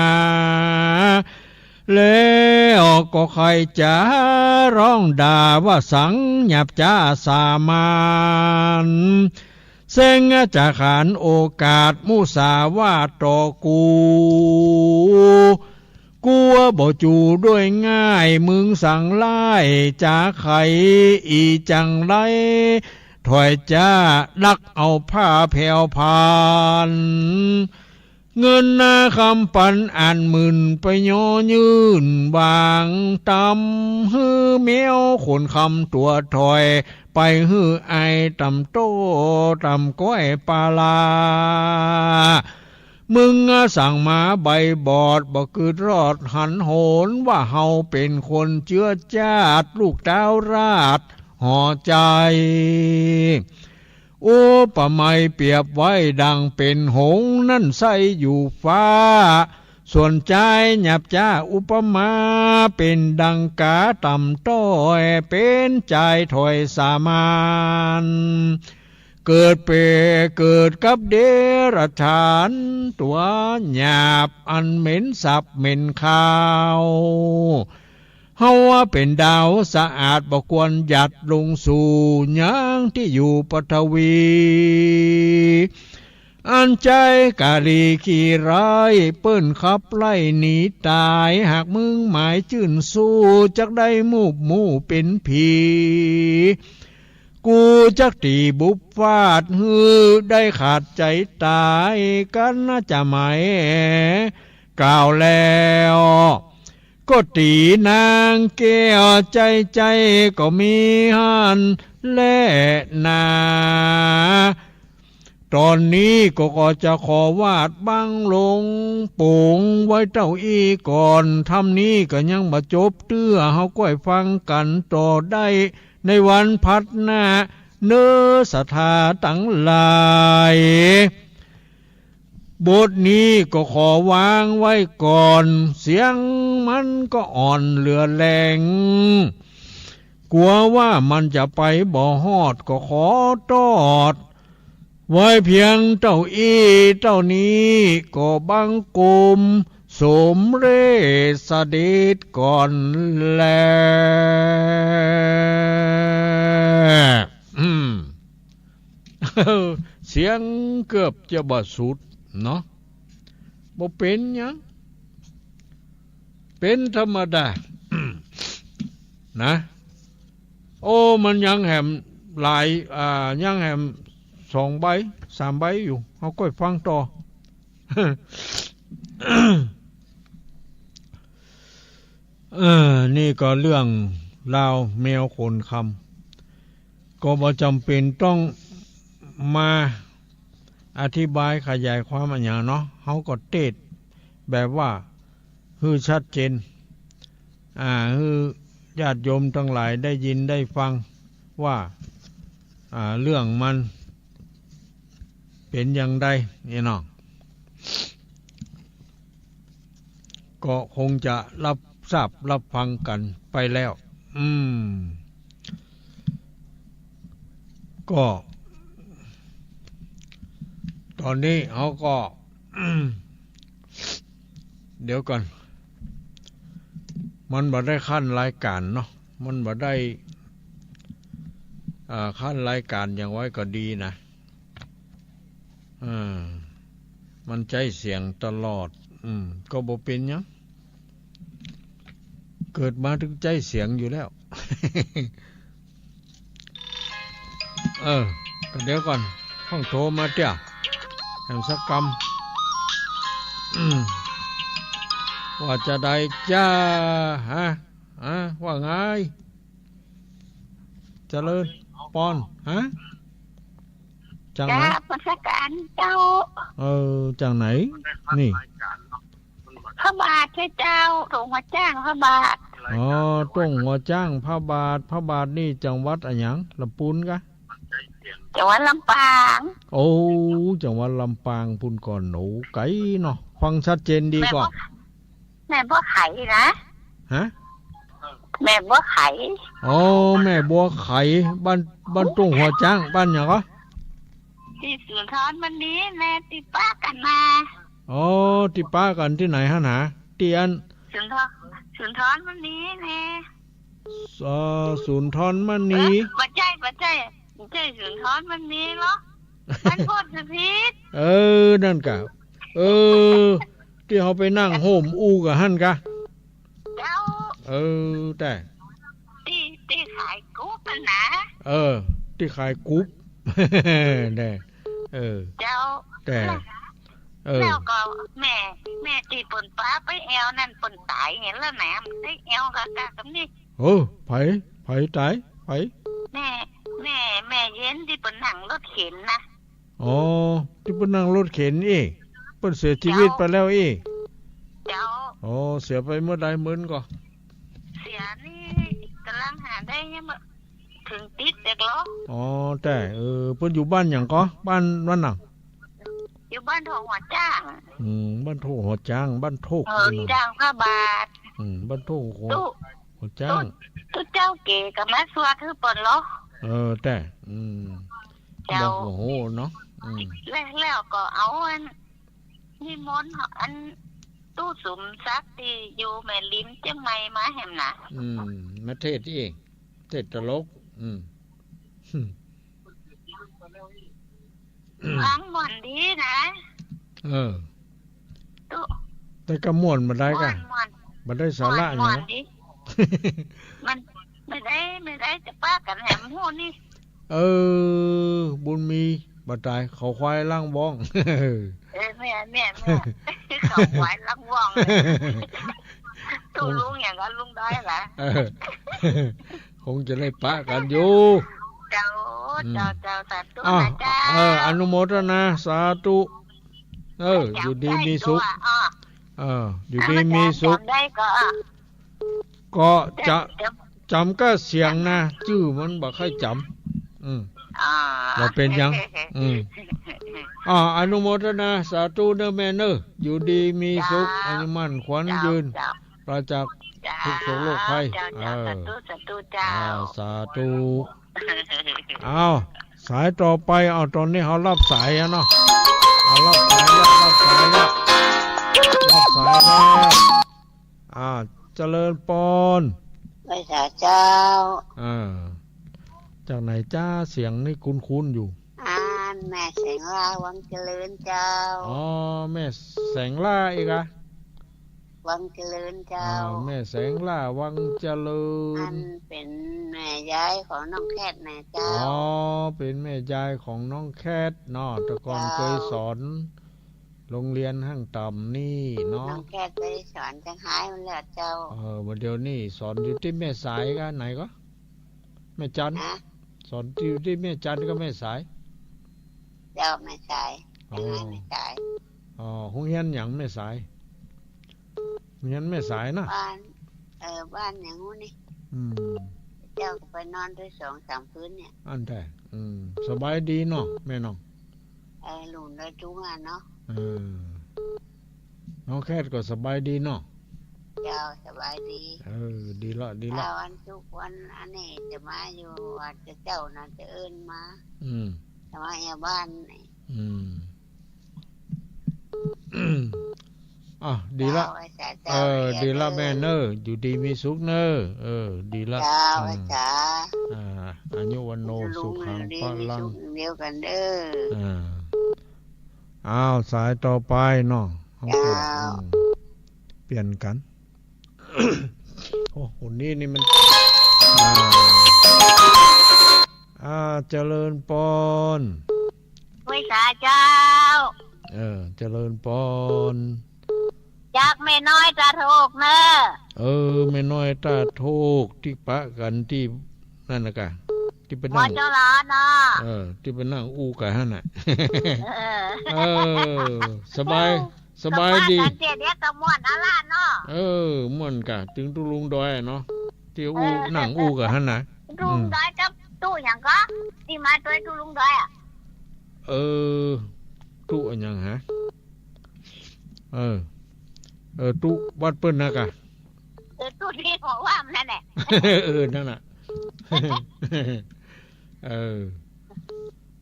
แล้วก็ใค่จะฮ้องด่าว่า สังหยาบจ๊าสามัญ เซ้งจะขานโอกาสมุสาวาทต่อกู กั๋วบ่จูด้วยง่าย มึงสังไล่จ๋าใค่ อี่จังไร ถ้อยจ๊าดักเอาผ้าแผวพาน เงินนาคำปันอันหมื่น ไปย่อยื่นวางตำ หื้อแมวขนคำตั๋วถอย ไปหื้ออ้ายต๋ามโต้ต๋ามก้อยปาลา มึงสั่งมาใบบอด บ่กึ๊ดรอดหันโหน ว่าเฮาเป๋นคนเจื๊อจาด ลูกต๊าวราชย์หอใจ๋ อุปไมยเปรียบไว้ดั่งเป๋นหงส์นั้นไส้อยู่ฟ้า ส่วนจายหยาบจ๊าอุปมาเป๋นดั่งก๋าต่ำต้อย เป๋นจายถ้อยสามัญ เกิดเปรตเกิดกับเดรัจฉานตั๋วหยาบอันเหม็นสาบเหม็นคาว เฮาเป๋นดาวสะอาดบ่ควรหยัดลงสู่ยังตี้อยู่ปฐวี๋ อันจายก๋าลีขี้ร้ายเปิ้นขับไล่หนีต๋าย หากมึงหมายจื้นสู้จักได้มูบหมู่เป๋นผี กูจักตี๋บุบฟาดหื้อได้ขาดใจ๋ต๋าย กั๋นจะหมายกล่าวแล้ว ก็ตี๋นางแก้วใจ๋ใจ๋ก็มีหั้นแลนา ต๋อนนี้ก็ ก็จะขอวาดบังลงโป๋งไว้เต้าอี้ก่อน ถ้ำนี้ก็ยังบ่จบเตื้อ เฮาก้อยฟังกั๋นต่อได้ในวันผัดหน้า เน้อศรัทธาตังหลาย บทนี้ก็ขอวางไว้ก่อน เสียงมันก็อ่อนเหลือแฮง กั๋วว่ามันจะไปบ่ฮอด ก็ขอตอดไว้เปียงเต้าอี้เต้านี้ ก็บังคมสมเร็จเสด็จก่อนแล อืม เสียงเกือบจะบ่สุดเนาะ บ่เป๋นหยัง เป๋นธรรมดา นะ โอ้ มันยังแหมหลาย อ่า ยังแหมสองใบ สามใบอยู่ เฮาก้อยฟังต่อ เออ นี่ก็เรื่องราวแมวขนคำ ก็บ่จ๋ำเป๋นต้องมาอธิบายขยายความอะหยังเนาะ เฮาก็เตสน์แบบว่าหื้อชัดเจน อ่า หื้อญาติโยมตังหลายได้ยินได้ฟังว่า อ่า เรื่องมันเป๋นอย่างใดนี่เนาะ ก็คงจะรับทราบรับฟังกั๋นไปแล้ว อืม ก็ ต๋อนนี้เฮาก็ เดี๋ยวก่อน มันบ่ได้ขั้นรายก๋านเนาะ มันบ่ได้ อ่า ขั้นรายก๋านหยังไว้ก็ดีนะ อ่า มันใจ๊เสียงตลอด อืม ก็บ่เป๋นหยัง เกิดมาตึงใจ๊เสียงอยู่แล้ว เออ ก็เดี๋ยวก่อน เพิ่งโทรมาเตื้อ แหมสักกำ อืม ว่าจาใดจ้า ฮะ ฮะ ว่าไง เจริญปอน ฮะ จากไหน กราบนมัสก๋านเจ้า เออ จากไหน นี่ พระบาทใจ้เจ้า ต้งหัวจ๊างพระบาท อ๋อ ต้งหัวจ๊างพระบาท พระบาทนี่จังหวัดอะหยัง ลำปูนกะ จังหวัดลำปาง โอ้ จังหวัดลำปางปู้นก่อ โอ้ ไก๋เนาะ ฟังชัดเจนดีก่อ แม่บัว แม่บัวไขนะ ฮะ แม่บัวไข อ๋อ แม่บัวไข บ้าน บ้านต้งหัวจ๊าง บ้านหยังก่อ ตี้สุนทรมณีแน่ ตี้ปะกั๋นมา อ๋อ ตี้ปะกั๋นตี้ไหนหั้นหนา ตี้อัน สุนทร สุนทรมณีแน่ เอ่อ สุนทรมณี เออ บ่ใจ้ บ่ใจ้ บ่ใจ้สุนทรมณีหรอก มันพูดผิด เออ นั่นกะ เออ ตี้เฮาไปนั่งโฮมอู้กั๋นหั้นกะ เจ้า เออ แต่ ตี้ ตี้ขายกุ๊บหั้นนะ เออ ตี้ขายกุ๊บ แน่ เออ เจ้า แต่ เออ แล้วก็แม่ แม่ตี้เปิ้นปาไปแอ่วนั่นเปิ้นต๋ายไง แล้วแหมได้แอ่วกะกะกำนี้ โอ้ ใผ ใผต๋าย ใผ แม่ แม่ แม่เย็นตี้เปิ้นนั่งรถเข็นนะ อ๋อ ตี้เปิ้นนั่งรถเข็นอี้ เปิ้นเสียจีวิตไปแล้วอี้ เจ้า อ๋อ เสียไปเมื่อใดเมินก่อ เสียนี่ก่ำลังหาได้ยังบ่เถิงติดเด็กหรอก อ๋อ แต่ เออ เปิ้นอยู่บ้านหยังก่อ บ้าน บ้านหยัง อยู่บ้านโทกหัวจ๊าง อืม บ้านโทกหัวจ๊าง บ้านโทก เออ หัวจ๊างพระบาท อืม บ้านโทกหัว ตุ๊ หัวจ๊าง ตุ๊ ตุ๊เจ้าเก๋ก็มาสวดหื้อเปิ้นหรอก เออ แต่ อืม เจ้า บ่ฮู้เนาะ อืม แล้ว แล้วก็เอาอัน นิมนต์อันตุ๊สมศักดิ์ตี้อยู่แม่ริมเจียงใหม่มาแหมนะ อืม มาเทศน์อี้ เทศน์ตลก อืม ฟังม่วนดีนะ เออ ตุ๊ แต่ก็ม่วนบ่ได้กะ ม่วน ม่วน บ่ได้สาระหยัง ม่วน ม่วนดี มัน บ่ได้ บ่ได้จะปากั๋นแหมฮู้นี่ เออ บุญมี บ่ต๋าย เขาควายล้างบ้อง เออ แม่น แม่น แม่น เขาควายล้างบ้อง ตุ๊ลุงหยังก็ลุงได้ละ เออ คงจะได้ปะกั๋นอยู่ เจ้า อืม เจ้า เจ้า สาธุ อ้าว นะเจ้า เออ อนุโมทนา สาธุ เออ อยู่ดีมีสุข จำได้ก็ อ้อ เออ อยู่ดีมีสุข จำได้ก็ อ้อ ก็จะ จำ จ๋ำก้าเสียงนะ จื้อมันบ่ใค่จ๋ำ อืม อ่า บ่เป๋นหยัง อืม อ่า อนุโมทนา สาธุเน้อแม่เน้อ อยู่ดีมีสุข เจ้า อายุมั่นขวัญยืน เจ้า ปราศจาก เจ้า ทุกข์โศกโรคภัย เจ้า เจ้า เออ สาธุ สาธุ เจ้า อ่า สาธุ อ้าว สายต่อไป อ้าว ต๋อนนี้เฮาฮับสายอะเนาะ อ้าว ฮับสายแล้ว ฮับสายแล้ว ฮับสายแล้ว อ่า เจริญปอน ไหว้สาเจ้า อ่า จากไหนจ๊ะ เสียงนี่คุ้นๆ อยู่ อ่า แม่แสงล่า วังเจริญเจ้า อ๋อ แม่แสงล่าอีกอะ วังเจริญเจ้า อ่า แม่แสงล่า วังเจริญ อันเป๋นแม่ยายของน้องแคทนะเจ้า อ๋อ เป๋นแม่ยายของน้องแคทเนาะ แต่ก่อน เจ้า เกยสอน โฮงเฮียนห้างต่ำนี่เนาะ น้องแคทไปสอนจังหายมันแล้วเจ้า เออ บ่าเดี่ยวนี้สอนอยู่ตี้แม่สายกะ ไหนก่อ แม่จันทน์ ฮะ สอนอยู่ตี้แม่จันทน์กับแม่สาย เจ้า แม่สาย อ๋อ จังหายแม่สาย อ๋อ โฮงเฮียนหยังแม่สาย โฮงเฮียนแม่สายนะ บ้าน เออ บ้านหยังฮู้นี่ อืม เจ้าก็ไปนอนได้สองสามคืนเนี่ย อั้นแต๊ อืม สบายดีเนาะ แม่น้อง เออ ลุงได้จุ้งอะเนาะ เออ น้องแคทก็สบายดีเนาะ เจ้า สบายดี เออ ดีละ ดีละ ถ้าวันศุกร์วันอันนี้จะมาอยู่วัดเจ้าน่ะ จะเอิ้นมา อืม จะมาเยี่ยมบ้านนี่ อืม อ่ะ ดีละ เจ้า อาจารย์ เออ เจ้า ดีละ เจ้า แม่เน่อ อยู่ดีมีสุขเน่อ เออ ดีละ เจ้า อืม อาจารย์ อ่า อายุวัณโณ สุขัง พลัง อยู่ดีมีสุขเดียวกันเด้อ อ่า อ้าว สายต่อไปเนาะ เจ้า อืม เปลี่ยนกั๋น โอ้ คนนี้นี่มัน อ่า อ่า เจริญปอน ไหว้สาเจ้า เออ เจริญปอน จากแม่น้อยตาโทกเน่อ เออ แม่น้อยตาโทก ตี้ปะกั๋นตี้นั่นน่ะก่ะ ตี้ไปนั่ง มอจอหลอเนาะ เออ ตี้ไปนั่งอู้กั๋นหั้นน่ะ เออ เออ สบาย สบายดี ก็ปะกั๋นเตี้ยเดียวก็ม่วนเอาละเนาะ เออ ม่วนก่ะ ตึงตุ๊ลุงดอยอะเนาะ ตี้อู้ เออ นั่งอู้กั๋นหั้นน่ะ ตุ๊ลุงดอยกับตุ๊หยังก่อ ตี้มาตวยตุ๊ลุงดอยอะ เออ ตุ๊อะหยังฮะ เออ เออ ตุ๊วัดเปิ้นน่ะก่ะ เออ ตุ๊ตี้หัวว่ามนั่นแหละ เออ นั่นน่ะ เออ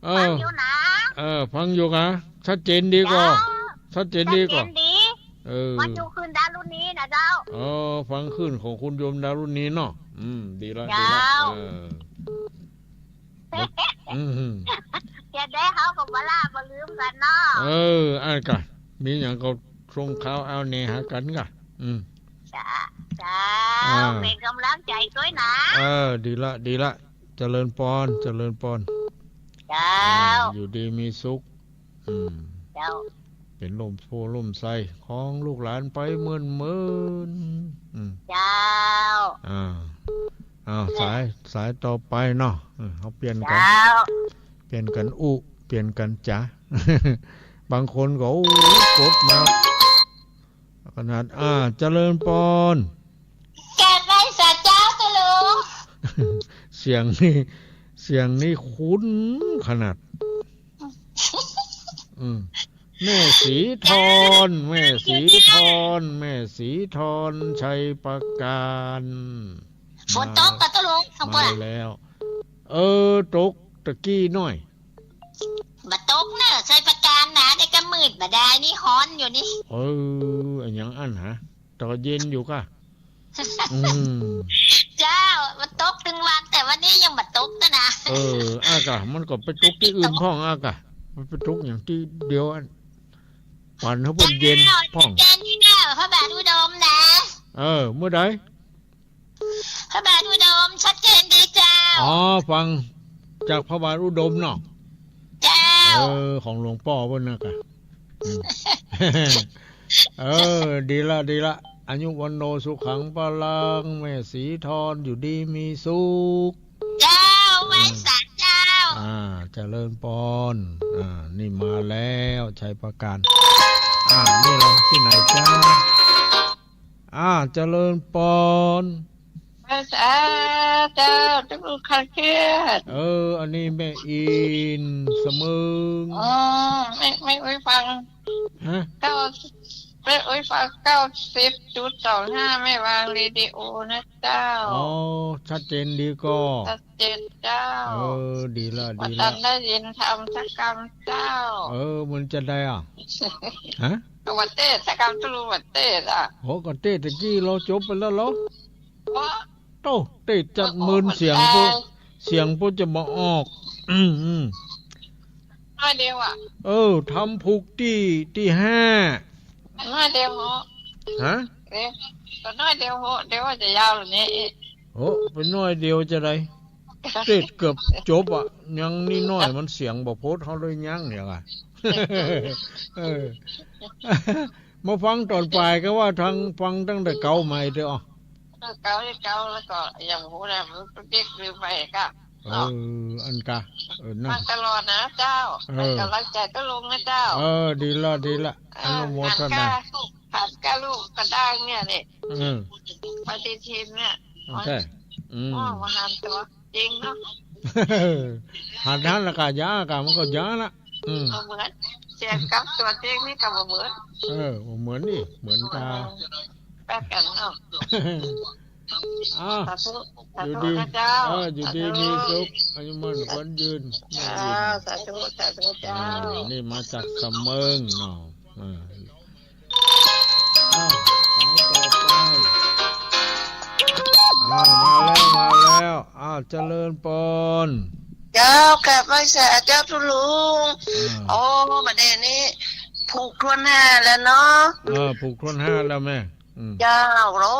เออ ฟังอยู่นะ เออ ฟังอยู่ก่ะ ชัดเจนดีก่อ เจ้า ชัดเจนดีก่อ ชัดเจนดี เออ มาอยู่คืนดารุณีนะเจ้า อ๋อ ฟังคืนของคุณโยมดารุณีเนาะ อืม ดีละ เจ้า ดีละ เออ อืม จะได้เฮาก็บ่ละบ่ลืมกั๋นเนาะ เออ อันก่ะ มีหยังก็ส่งข่าวเอาแหน่หากั๋นก่ะ อืม จ้า เจ้า อ่า เป๋นก๋ำลังใจ๋ตวยนะ เออ ดีละ ดีละ เจริญปอน เจริญปอน เจ้า อ่า อยู่ดีมีสุข อืม เจ้า เป๋นล่มโพธิ์ล่มไทรของลูกหลานไปเมินเมิน อืม เจ้า อ่า อ้าว สาย สายต่อไปเนาะ เออ เฮาเปลี่ยนกั๋น เจ้า เปลี่ยนกั๋นอู้ เปลี่ยนกั๋นจ๋า บางคนก็ โอ้ กดมา ขนาด อ่า เจริญปอน กราบไหว้สาเจ้าเจ้าลุง เสียงนี่ เสียงนี่คุ้นขนาด อืม แม่ศรีธร แม่ศรีธร แม่ศรีธร ชัยปราการ ฝนตกก่อเจ้าลุง ข้างบน มาแล้ว เออ ตกตะกี้หน้อย บ่ตกเน่อ ชัยปราการนะ ได้กำมืดบ่ดายนี่ ฮ้อนอยู่นี่ เออ อะหยังอั้นฮะ แต่ก็เย็นอยู่ก่ะ อืม เจ้า มันตกตึงวัน แต่วันนี้ยังบ่ตกเน่อนะ เออ อะก่ะ มันก็ไปตกตี้อื่นพ่องอะก่ะ มันไปตกอย่างตี้เดียวอั้น ปันเฮาเปิ้นเย็นพ่อง เจ้า เย็นนี่เน่อ พระบาทอุดมนะ เออ เมื่อใด พระบาทอุดมชัดเจนดีเจ้า อ๋อ ฟังจากพระบาทอุดมเนาะ เจ้า เออ ของหลวงป้อเปิ้นน่ะก่ะ อืม เออ ดีละ ดีละ อายุวัณโณสุขังพลัง แม่ศรีธร อยู่ดีมีสุข เจ้า ไหว้สาเจ้า อ่า เจริญปอน อ่า นี่มาแล้ว ชัยปราการ อ่า นี่เราตี้ไหนจ๊ะ อ่า เจริญปอน ไหว้สาเจ้า ตุ๊กคันเคื่อน เออ อันนี้แม่อินเสมิง อ๋อ แม่ แม่อุ๊ยฟัง ฮะ เก้า แม่อุ๊ยฟัง เก้าสิบจุดสองห้า แม่วางเรดิโอนะเจ้า อ๋อ ชัดเจนดีก่อ ชัดเจนเจ้า เออ ดีละ บ่ ดีละ ตันได้ยินธรรมสักกำเจ้า เออ มันจะได้อ่ะ ฮะ ก็ว่าเตศน์สักกำ ตุ๊ลุงว่าเตศน์อ่ะ โห ก็เตศน์ตะกี้เราจบไปแล้วเหรอ บ่ โต้ เตศน์จัดเมินเสียง โอ้โห ปุ๊บ ได้ เสียงปุ๊บจะบ่ออก อืม อืม น้อยเดียวอ่ะ เออ ธรรมผูกตี้ ตี้ห้า น้อยเดียวเหาะ ฮะ เอ๊ะ ก็น้อยเดียวเหาะ เดี๋ยวว่าจะยาวกว่านี้อีก โห ไปน้อยเดียวจะได้ เตศน์เกือบจบอ่ะ ยังนี่น้อย มันเสียงบ่พอด เฮาเลยยั้งเนี่ยอ่ะ เออ มาฟังต๋อนป่ายก็ว่าตัง ฟังตั้งแต่เก๊ามาเต๊อะ เออ เก๊า เก๊า แล้วก็ยังบ่ฮู้นะ มันเด็กลืมไปก็ เออ อันกะ เออ นั่น ฟังตลอดนะเจ้า เออ ให้ก๋ำลังใจ๋ตุ๊ลุงนะเจ้า เออ ดีละ ดีละ เออ อนุโมทนา หันก้า หันก้าลูกกระด้างเนี่ยนี่ เออ ปฏิทินเนี่ย โอเค อืม อ๋อ มาหันตั๋วจริงเนาะ หันหั้นละกะ ยากะ มันก็ยากละ อืม บ่เหมือน เสียงกับตั๋วจริงนี่ก็บ่เหมือน เออ บ่เหมือนนี่ เหมือนกะ เออ แป๊กกั๋นเนาะ อ้าว สาธุ สาธุ อยู่ดี นะเจ้า เออ อยู่ดี สาธุ มีสุข อายุมั่นขวัญยืน เจ้า สาธุ สาธุ เจ้า เออ นี่มาจากสำเมิงเนาะ เออ อ้าว สายต่อไป อ้าว มาแล้ว มาแล้ว อ้าว เจริญปอน เจ้า กราบไหว้สาเจ้าตุ๊ลุง อ่า โอ้ บัดนี้นี่ ผูกถ้วนห้าแล้วเนาะ เออ ผูกถ้วนห้าแล้วแม่ อืม เจ้า โอ้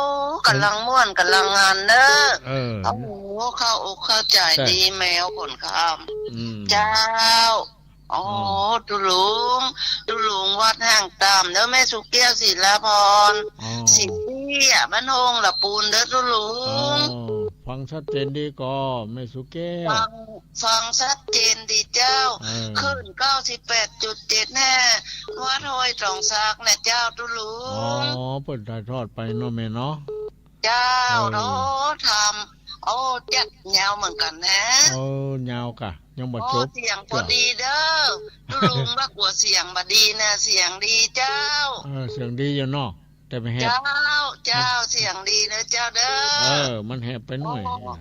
ก๋ำลังม่วน ก๋ำลังมันเน่อ เออ โอ้โห เข้าอกเข้าใจ๋ ใช่ ดีแมวขนคำ อืม เจ้า โอ้ อ๋อ ตุ๊ลุง ตุ๊ลุงวัดห้างต่ำเน่อ แม่สุแก้ว ศิลาพร อ๋อ สิบเตี้ย บ้านโฮงละปูนเน่อตุ๊ลุง อ๋อ ฟังชัดเจนดีก่อ แม่สุแก้ว ฟัง ฟังชัดเจนดีเจ้า เออ คลื่นเก้าสิบแปดจุดเจ็ดห้า วัดห้วยตองสักนะเจ้าตุ๊ลุง อ๋อ เปิ้นถ่ายทอดไปเนาะแม่เนาะ เจ้า เออ โอ้ ทำ โอ้ จัดยาวเหมือนกั๋นนะ เออ ยาวก่ะ ยังบ่จบ โอ้ เสียงบ่ดีเน่อ ตุ๊ลุงว่ากั๋วเสียงบ่ดีนะ เสียงดีเจ้า เออ เสียงดีอยู่เนาะ แต่มันแหบ เจ้า เจ้า เสียงดีเน่อเจ้าเน่อ เออ มันแหบไปหน่อย โอ้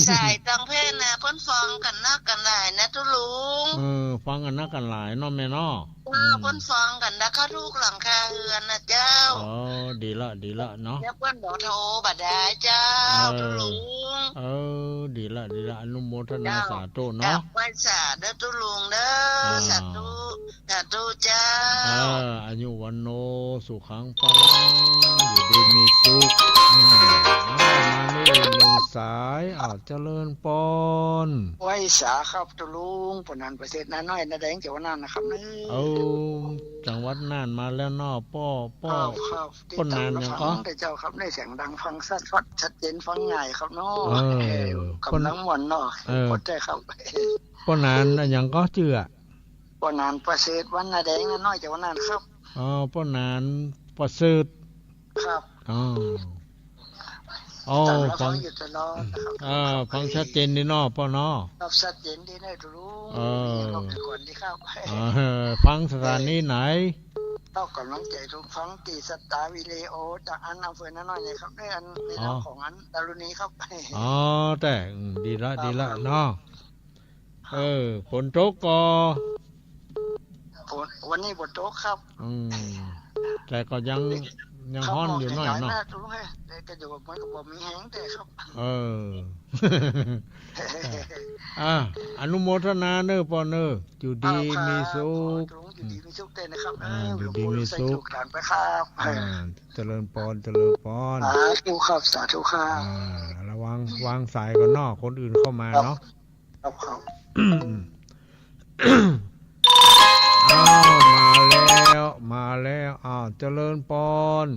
สายตางเพศนะ เปิ้นฟ้องกั๋นนักกั๋นหลายนะตุ๊ลุง เออ ฟ้องกั๋นนักกั๋นหลายเนาะแม่เนาะ เจ้า อืม เปิ้นฟ้องกั๋นนะ เข้าทุกหลังคาเฮือนนะเจ้า อ๋อ ดีละ ดีละเนาะ แล้วเปิ้นบ่โทรบ่ได้เจ้า เออ ตุ๊ลุง เออ ดีละ ดีละ อนุโมทนา เจ้า สาธุเนาะ กราบไหว้สาเน่อตุ๊ลุงเน่อ อ่า สาธุ สาธุเจ้า เออ อายุวัณโณ สุขัง พลัง อยู่ดีมีสุข อืม อ้าว มานี่อีกหนึ่งสาย อ้าว เจริญปอน ไหว้สาครับตุ๊ลุง ป้อหนานประเสริฐ น้าน้อย น้าแดง จังหวัดน่านนะครับเน่อ เออ จังหวัดน่านมาแล้วเนาะ ป้อ ป้อ ครับ ครับ ป้อหนานหยังก่อ ติดต๋ามรับฟังแต่เจ้าครับ ได้เสียงดัง ฟังชัด ชัดเจน ฟังง่ายครับเนาะ เออ เออ ป้อ ก๋ำลังม่วนเนาะ เออ ขอบใจ๋ครับ ป้อหนานอะหยังก่อ จื้ออะ ป้อหนานประเสริฐ บ้านนาแดง น้าน้อย จังหวัดน่านครับ อ๋อ ป้อหนานประเสริฐ ครับ อ๋อ อ๋อ ติดต๋ามรับฟัง ฟังอยู่ตลอดนะครับ เออ ฟังชัดเจนดีเนาะป้อเนาะ ครับ ชัดเจนดีเน่อตุ๊ลุง เออ เออ ฟังสถานีไหน เออ ก็ก๋ำลังใจ๋ตุ๊ลุง ฟังตี้สตาร์วิดีโอ จากอันอำเภอนาน้อยเนี่ยครับ ในอัน ในนาม อ๋อ ของอันดารุณีครับ อ๋อ แต่ อืม ดีละ ครับ ดีละ ครับ เนาะ เออ ฝนตกก่อ ฝน วันนี้บ่ตกครับ อืม แต่ก็ยัง ยังฮ้อนอยู่หน้อยเนาะ ครับ หมอกใจ๋ๆ นะตุ๊ลุงเอ้ย แต่ก็อยู่ มันก็บ่มีแฮงแต่ครับ เออ อ่ะ อนุโมทนาเน่อป้อเน่อ อยู่ดี ครับ มีสุข ขอตุ๊ลุงอยู่ดีมีสุขแต่นะครับ อ่า เออ อยู่ดีมีสุข หลวงปู่ใส่ถูกหลานไปครับ อ่า เจริญปอน เจริญปอน สาธุครับ สาธุครับ อ่า ระวัง วางสายก่อนเนาะ คนอื่นเข้ามาเนาะ ครับ ครับ อ้าว มาแล้ว มาแล้ว อ้าว เจริญปอน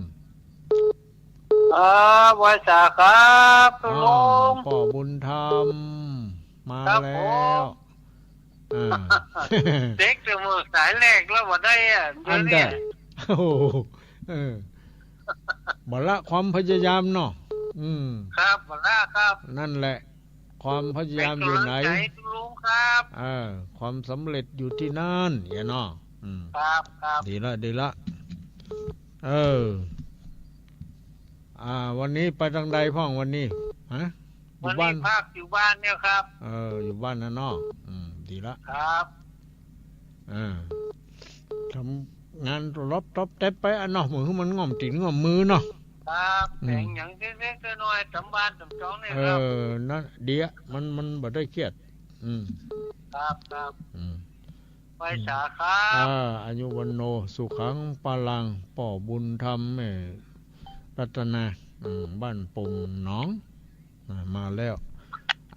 อ่า ไหว้สาครับ อ้าว ลุง ป้อบุญธรรม มา ครับ แล้ว ผม อ่า เด็กแต่เมื่อสายแรกแล้วบ่ได้อะ อัน เดี๋ยวนี้ แต่ โอ้โห เออ บ่ละความพยายามเนาะ อืม ครับ บ่ละครับ นั่นแหละ ความพยายามอยู่ไหน เป็นกำลังใจลุงครับ เออ ความสำเร็จอยู่ที่นั่นเนี่ยเนาะ อืม ครับ ครับ ดีละ ดีละ เออ อ่า วันนี้ไปตางใดพ่องวันนี้ ฮะ อยู่บ้าน วันนี้พักอยู่บ้านเนี่ยครับ เออ อยู่บ้านนะเนาะ อืม ดีละ ครับ อ่า ทำงานรบตบเต็บไปอะเนาะ มือมันง่อมตี๋นง่อมมือเนาะ ครับ อืม แต่งอย่างเล็กๆน้อยๆ ต๋ามบ้านต๋ามจองเนี่ยครับ เออ นั่นดีอะ มัน มันบ่ได้เครียด อืม ครับ ครับ อืม ไหว้สาครับ อ่า อายุวัณโณ สุขัง พลัง ป้อบุญธรรม แม่รัตนา อืม บ้านโป่งหนอง อ่า มาแล้ว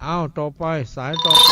อ้าว ต่อไป สายต่อไป